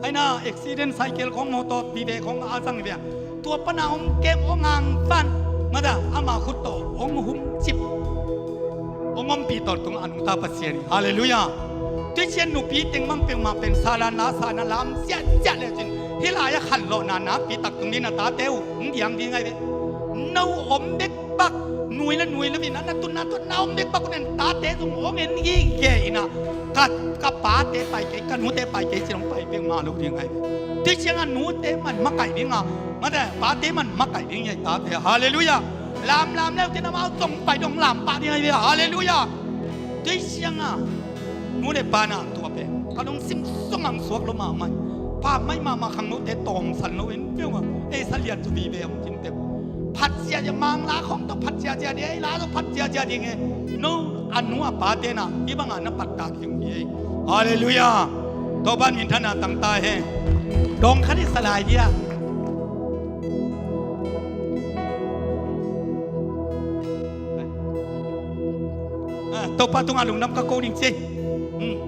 Aina accident cycle khong motor vive khong a zang ve. Tua pana hong kem hong angvan mada ama khut tawh hong humcip hong ompih tawh tung a nungta Pasian hi. Halleluiah. Tua ciang nupi teng mang peuhmah pen sa dan la sa na lam siahsiah le cin hih lai a khanlawhna nakpi tak tung ding na tate uh hong diang ding ngai ve. No om bek bak nui la nui la vin a na tun na tun na om bek bak uh nen tate zong hong en gige in a ka, ka pate pai kei ka nute pai kei ci dong pai peuhmah lo ding ngai ve. Tua ciang a nute man makaih ding a mate pate man makaih ding ngai tate. Halleluiah. Lamlam leu te na mau zong pai dong lam pah ding ngai ve. Halleluiah. Tua ciang a nu le pa na tua pen ka lungsim sung ang suak lo mahmah. Pa mai mahmah khang note tawmsan lo in piu a ei sa lian cu vive ang cin teu. Phat ziazia mangla khong tawh phat ziazia ding ei la tawh phat ziazia ding e. No a nu a pate na hih bangah na patta ding hi ei. Halleluiah. Topan minthanna tangta he. Dong khat i salai dia. Ah, Topa tungah lungdam ka ko ding ci. Hmm.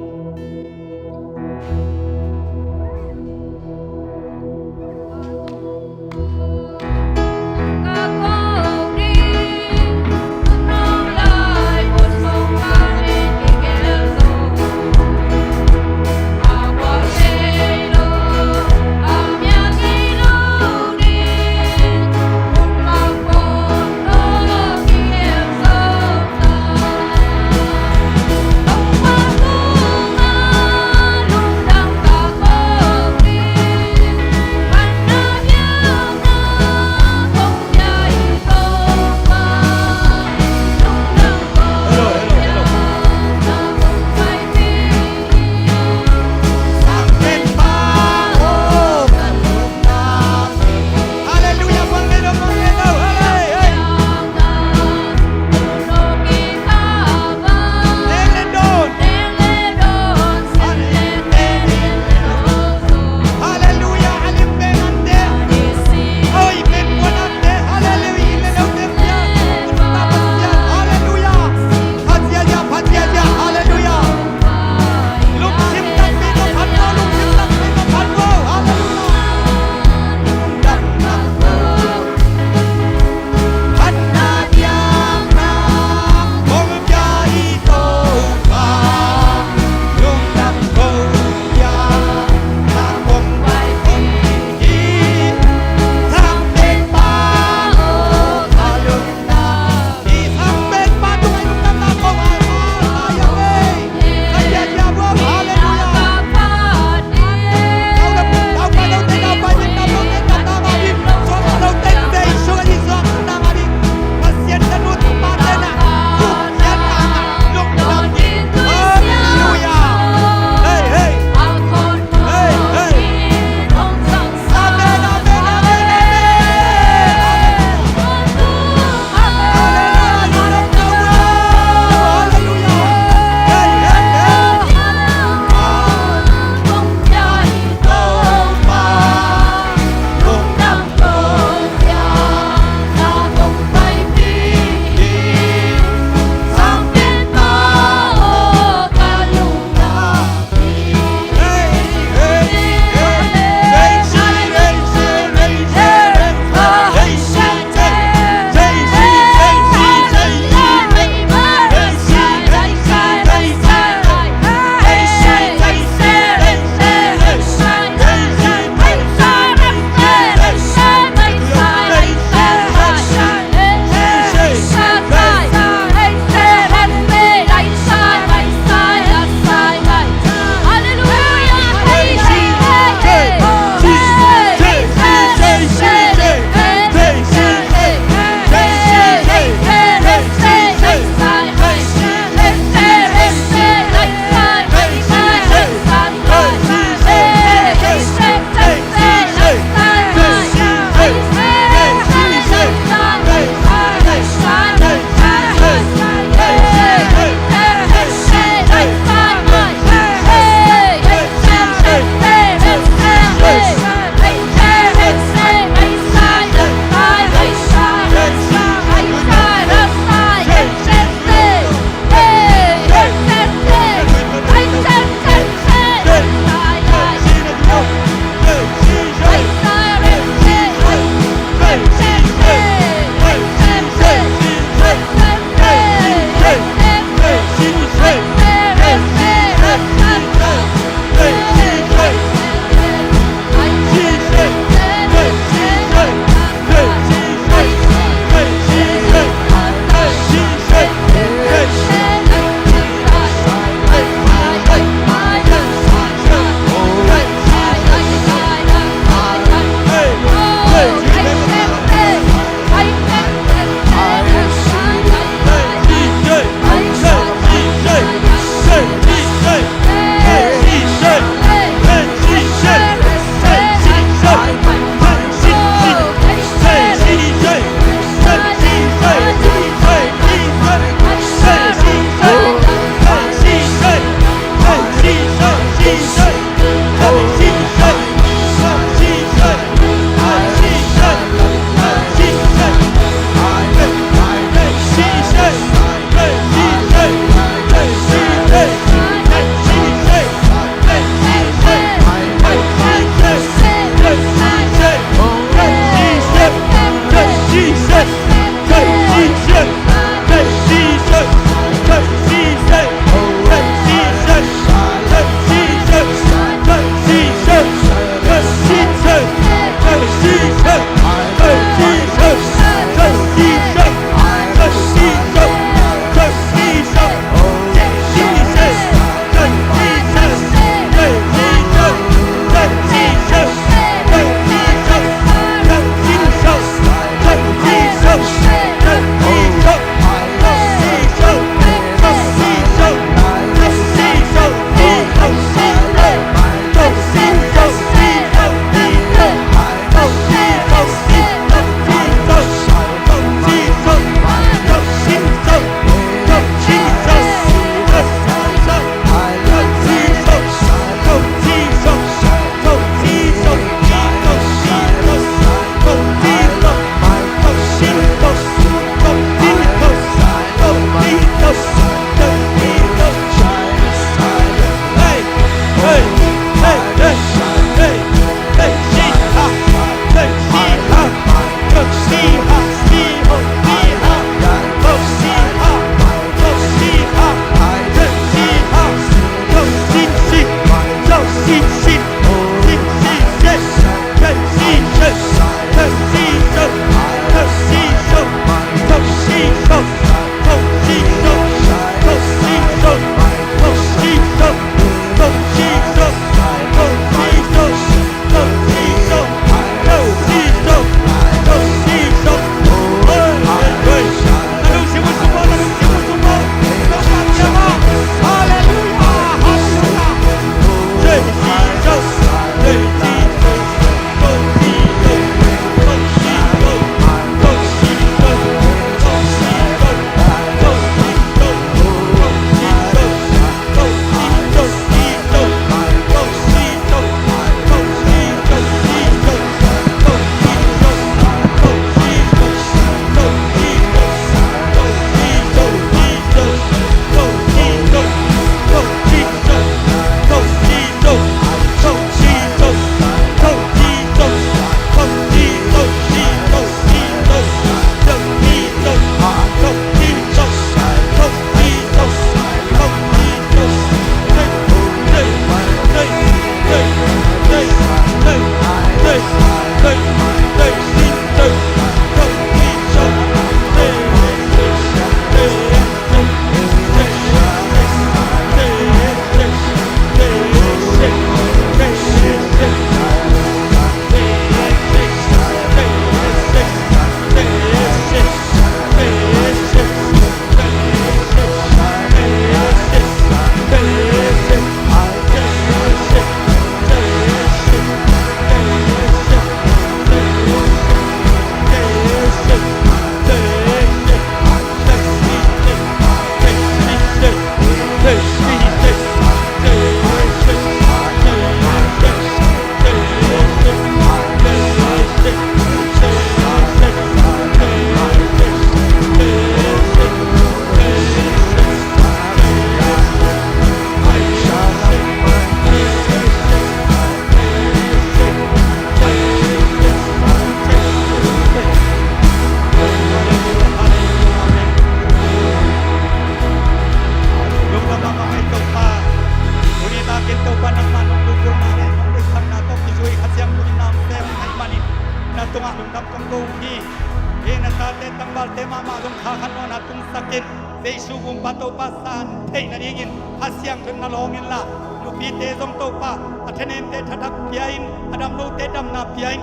Tangvalte mahmah zong kha khat nawn a tungsak in, Jesu Gumpa Topa san theih nadingin Kha Siangtho in na lawng inla, nupite zong Topa a thanemte thathak pia in, a damlote damna pia in.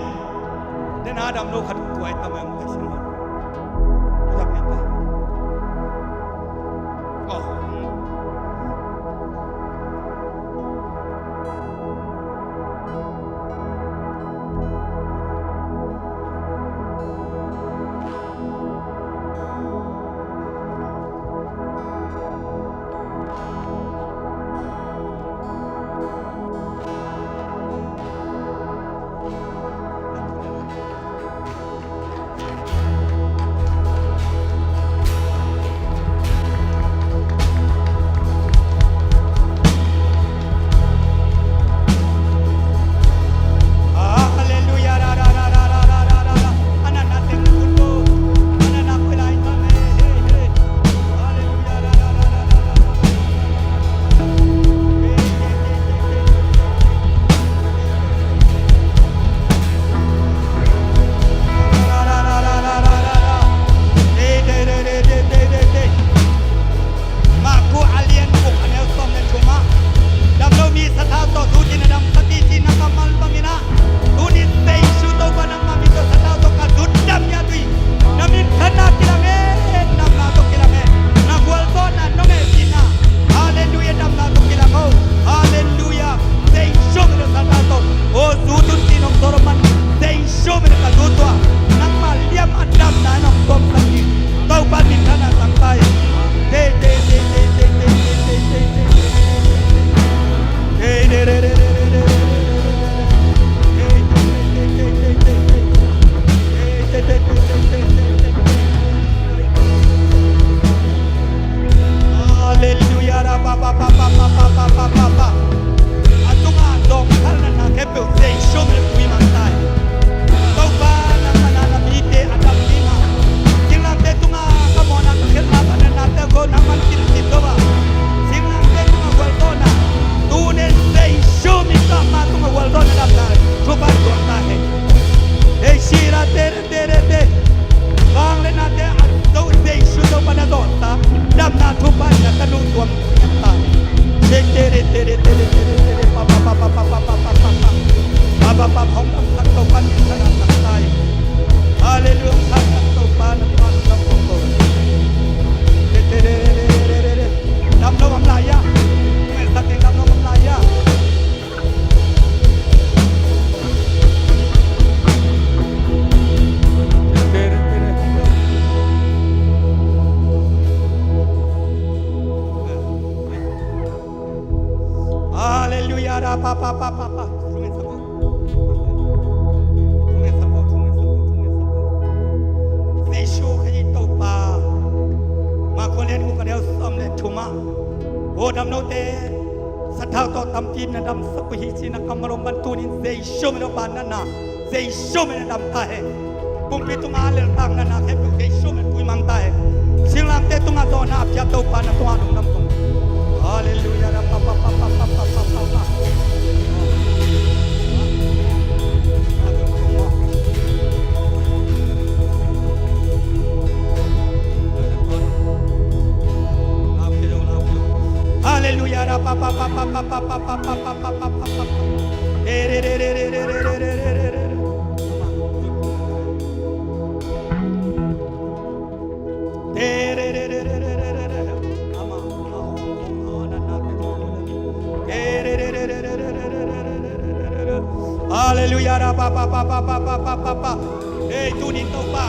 Dena a damlo khat kuai tamang pai sin lo. Kuai tamang pai. Oh. Marku a lian guk a neu sawm le thum ah, damlo mi sathau tawh zut in a damsak hi ci na kammal bangin ah, tuni Jesu Topa nangmah min tawh sathau tawh ka zut dam hi a, tui na minthanna kilang e, damna tawh kilang e, na gualzawhna nong e ci na. Halleluiah, damna tawh kilang o. Halleluiah. Jesu min tawh sathau tawh o, zut un ci nong sawl man. Jesu min tawh ka zut tua, nangmah liam a damna nong tuamsak hi. Topa minthanna tangtai. Te, te, te. Halleluiah. Ra, pa, pa, pa. A tungah dawngkhalna na khempeuh Jesu min tawh tui mang ta hi. Topa, nangmah na mite a dam ding a, singlamteh tungah ka mawhna ka khialhna, ka natnate ko nangmah kilkip zo a, singlamteh tungah gualzawhna, tuni Jesu min tawh amah tungah gualzawhna damna thupha tuak ta hen. Ei, sira te, te, te, te. Vangliatnate a zo Jesu Topa na zawhsa, damna thupha in na tanu tuam ta. Te, te, te, te, te, te, te, te, te, pa, pa, pa. Pa, pa, pa, hong damsak Topa minthanna tangtai. Halleluiah, hong damsak Topa na tuam ko. Te, te, te, te. Damlo bang lai a. Mel sak ding damlo bang lai a. Halleluiah, ra, pa, pa, pa, pa, pa. Jesu Khazih Topa. Marku lian guk a neu sawm le thum ah, o damlote sathau tawh tampi na damsak uh hi ci na kammal om ban, tunin Jesu min tawh banna na, Jesu min tawh dam ta hen. Pumpi tungah leltakna na khempeuh Jesu min tawh tui mang ta hen. Singlamteh tungah zawhna a pia Topa na tungah lungdam kong. Halleluiah, ra, pa, pa, pa. Halleluiah, ra, pa, pa, pa. Halleluiah, ra, pa, pa, pa. Ei, tunin Topa,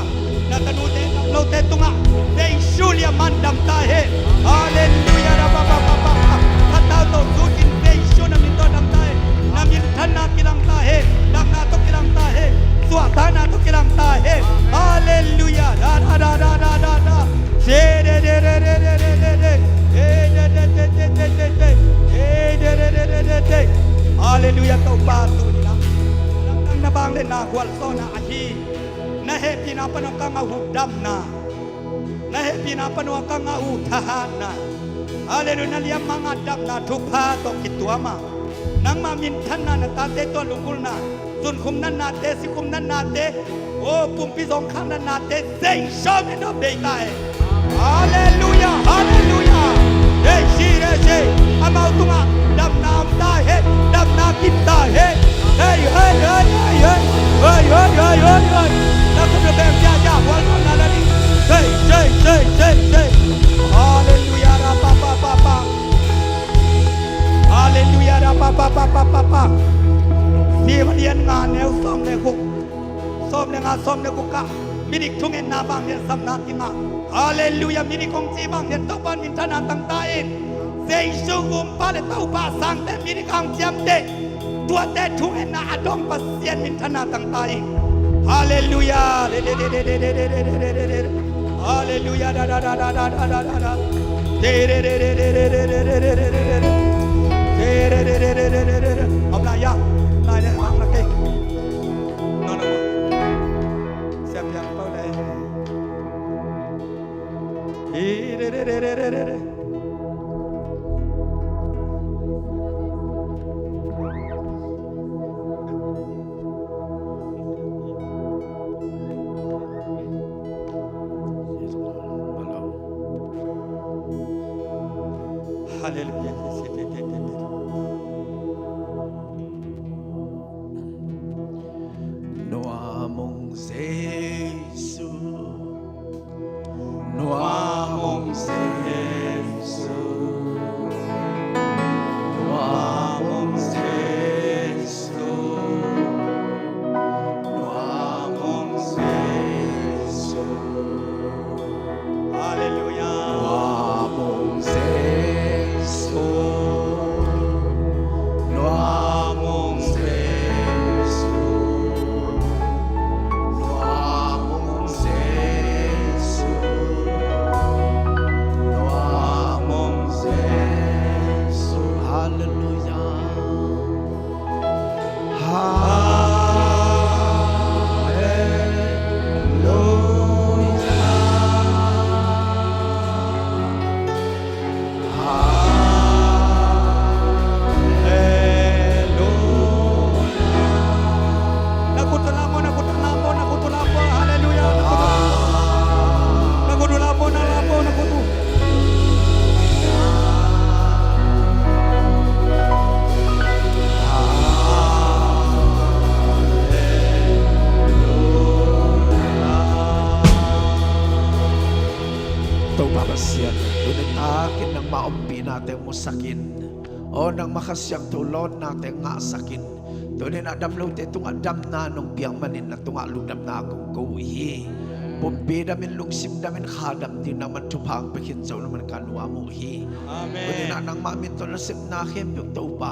na tanute, na lote tungah Jesu liam man dam ta hen. Halleluiah, ra, pa, pa, pa, pa, pa. Sathau tawh zut in Jesu na min tawh dam ta hen. Na minthanna kilang ta hen. Damna tawh kilang ta hen. Suahtakna tawh kilang ta hen. Halleluiah, ra, ra, ra. Halleluiah, Topa, tuni na na vangliatna gualzawhna ahi. Na hehpihna pan a ka ngah uh damna, na hehpihna pan a ka ngah uh thahatna. Halleluiah, na liam manga damna thupha tawh kituam a, nangmah minthanna, na tate tungah lunggulhna, Tunkhum natnate, sikhum natnate, o pumpi zong khang natnate, Zeisu min tawh bei ta hen. Halleluia, halleluia. Hei, si, hei, si. Amau tungah damna om ta hen, damna kim ta hen. Hei, hei, hei, hei, hei. Hei, hei, hei, hei, hei. Na khut na beng ciacia, hual na la ding. Hei, hei, hei, hei, hei. Halleluia, ra pa pa pa pa. Halleluia, ra pa pa pa pa pa pa. Sifa lian nga, neu sawm le guk, sawm le nga, sawm le guk ah midik thungetna vanglian sapna kingah. Halleluia, midik hong ci vanglian Topa minthanna tang ta in. Jesu gumpa le Topa sangte midik hong ciamteh. Tuate thungetna a dong Pasian minthanna tang ta in. Halleluia. Halleluia. Da, da, da. Om la ya. Nai le mang la ke. No, no. Siap yang pau le. Halleluia. Nuam ung Jesu. Nuam ung Jesu. Nuam ung Jesu. Nuam ung Jesu. Halleluia. Nuam ung Jesu. Nuam ung Jesu. Nuam ung Jesu. Nuam ung Jesu. Halleluia. Halleluia. Halleluia. Na khut uh la maw, na khut uh la maw, na khut uh la maw. Halleluia. Na khut uh la maw, na la maw, na khut uh. Topa Pasian, tuni takin nangmah ompihnate musak in. Aw nangmah Kha Siangtho lawnate ngahsak in. Tuni-in a dam lote tungah damna nong piak manin na tungah lungdamna kong ko uh hi. Pumpi damin, lungsim damin, kha dam ding nangman thupha hong pia khin zo na man ka nuam uh hi. Amen. Tuni-in a nangmah min tawh nasepna khempeuh Topa,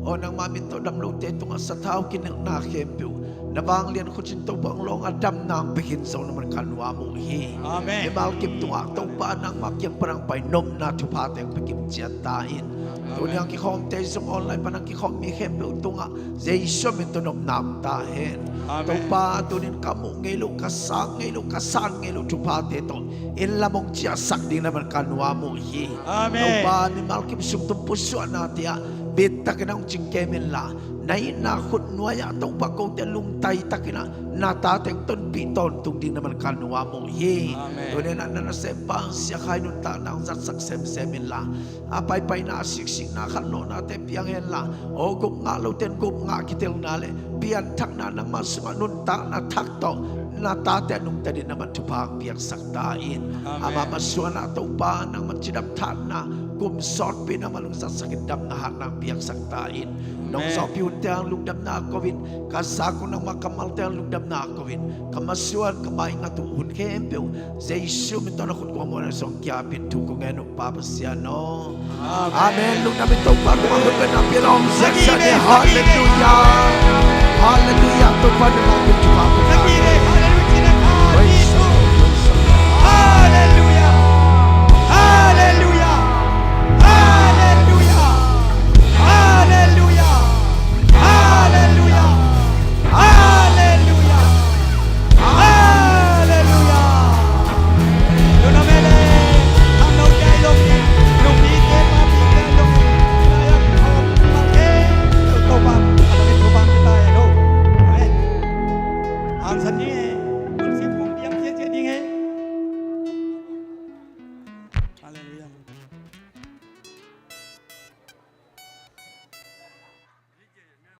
aw nangmah min tawh dam lote tungah sathau kinilhna khempeuh na vanglian khut in Topa hong lawng a damna hong pia khin zo na man ka nuam uh hi. Amen. Mimal kim tungah Topa nangmah kiang pan hong pai nopna thuphate hong pia kim ciat ta in. Amen. Tuni a kikhawmte zong online pan a kikhawm mi khempeuh tungah Jesu min tawh nopna om ta hen. Amen. Topa, tuni-in ka muh ngei loh, ka sang ngei loh, ka san ngei loh thuphate tawh inn lam hong ciahsak ding na man ka nuam uh hi. Amen. Topa, mimal kim sung tum pusuahna te ah bittakin hong cingkem inla, na itna khut nuai-ah Topa kote lungtai takin ah na tate hong tonpih tawntung ding na man ka nuam uh hi. Amen. Tuni-in ah na nasempa Sia Khai nuntakna hong zatsak semsem inla, a paipaina, a siksikna, khanlawhnate piang henla, aw gup ngah lote in gup ngah kitelna le pianthakna, nangma sungah nuntakna thak tawh na tate a nungta ding na man thupha hong piaksak ta in. Amen. Amah masuan ah Topa nangma cidam thahatna, kum sawtpi nangma lungzatsak in, damna hatna hong piaksak ta in. Amen. Nong zawhpih hunte hang lungdamna ko in, ka zak uh nangma kammalte hang lungdamna ko in, ka masuan ka maingat uh hun khempeuh Jesu min tawh na khut kuang muan a song kiapin thu kong ngen uh Pa Pasian aw. Amen. Amen. Lungdam in Topa tungah khut bengna pia lawm ziahziah ni. Halleluia. Halleluia. Topa nangmah min thupha ko.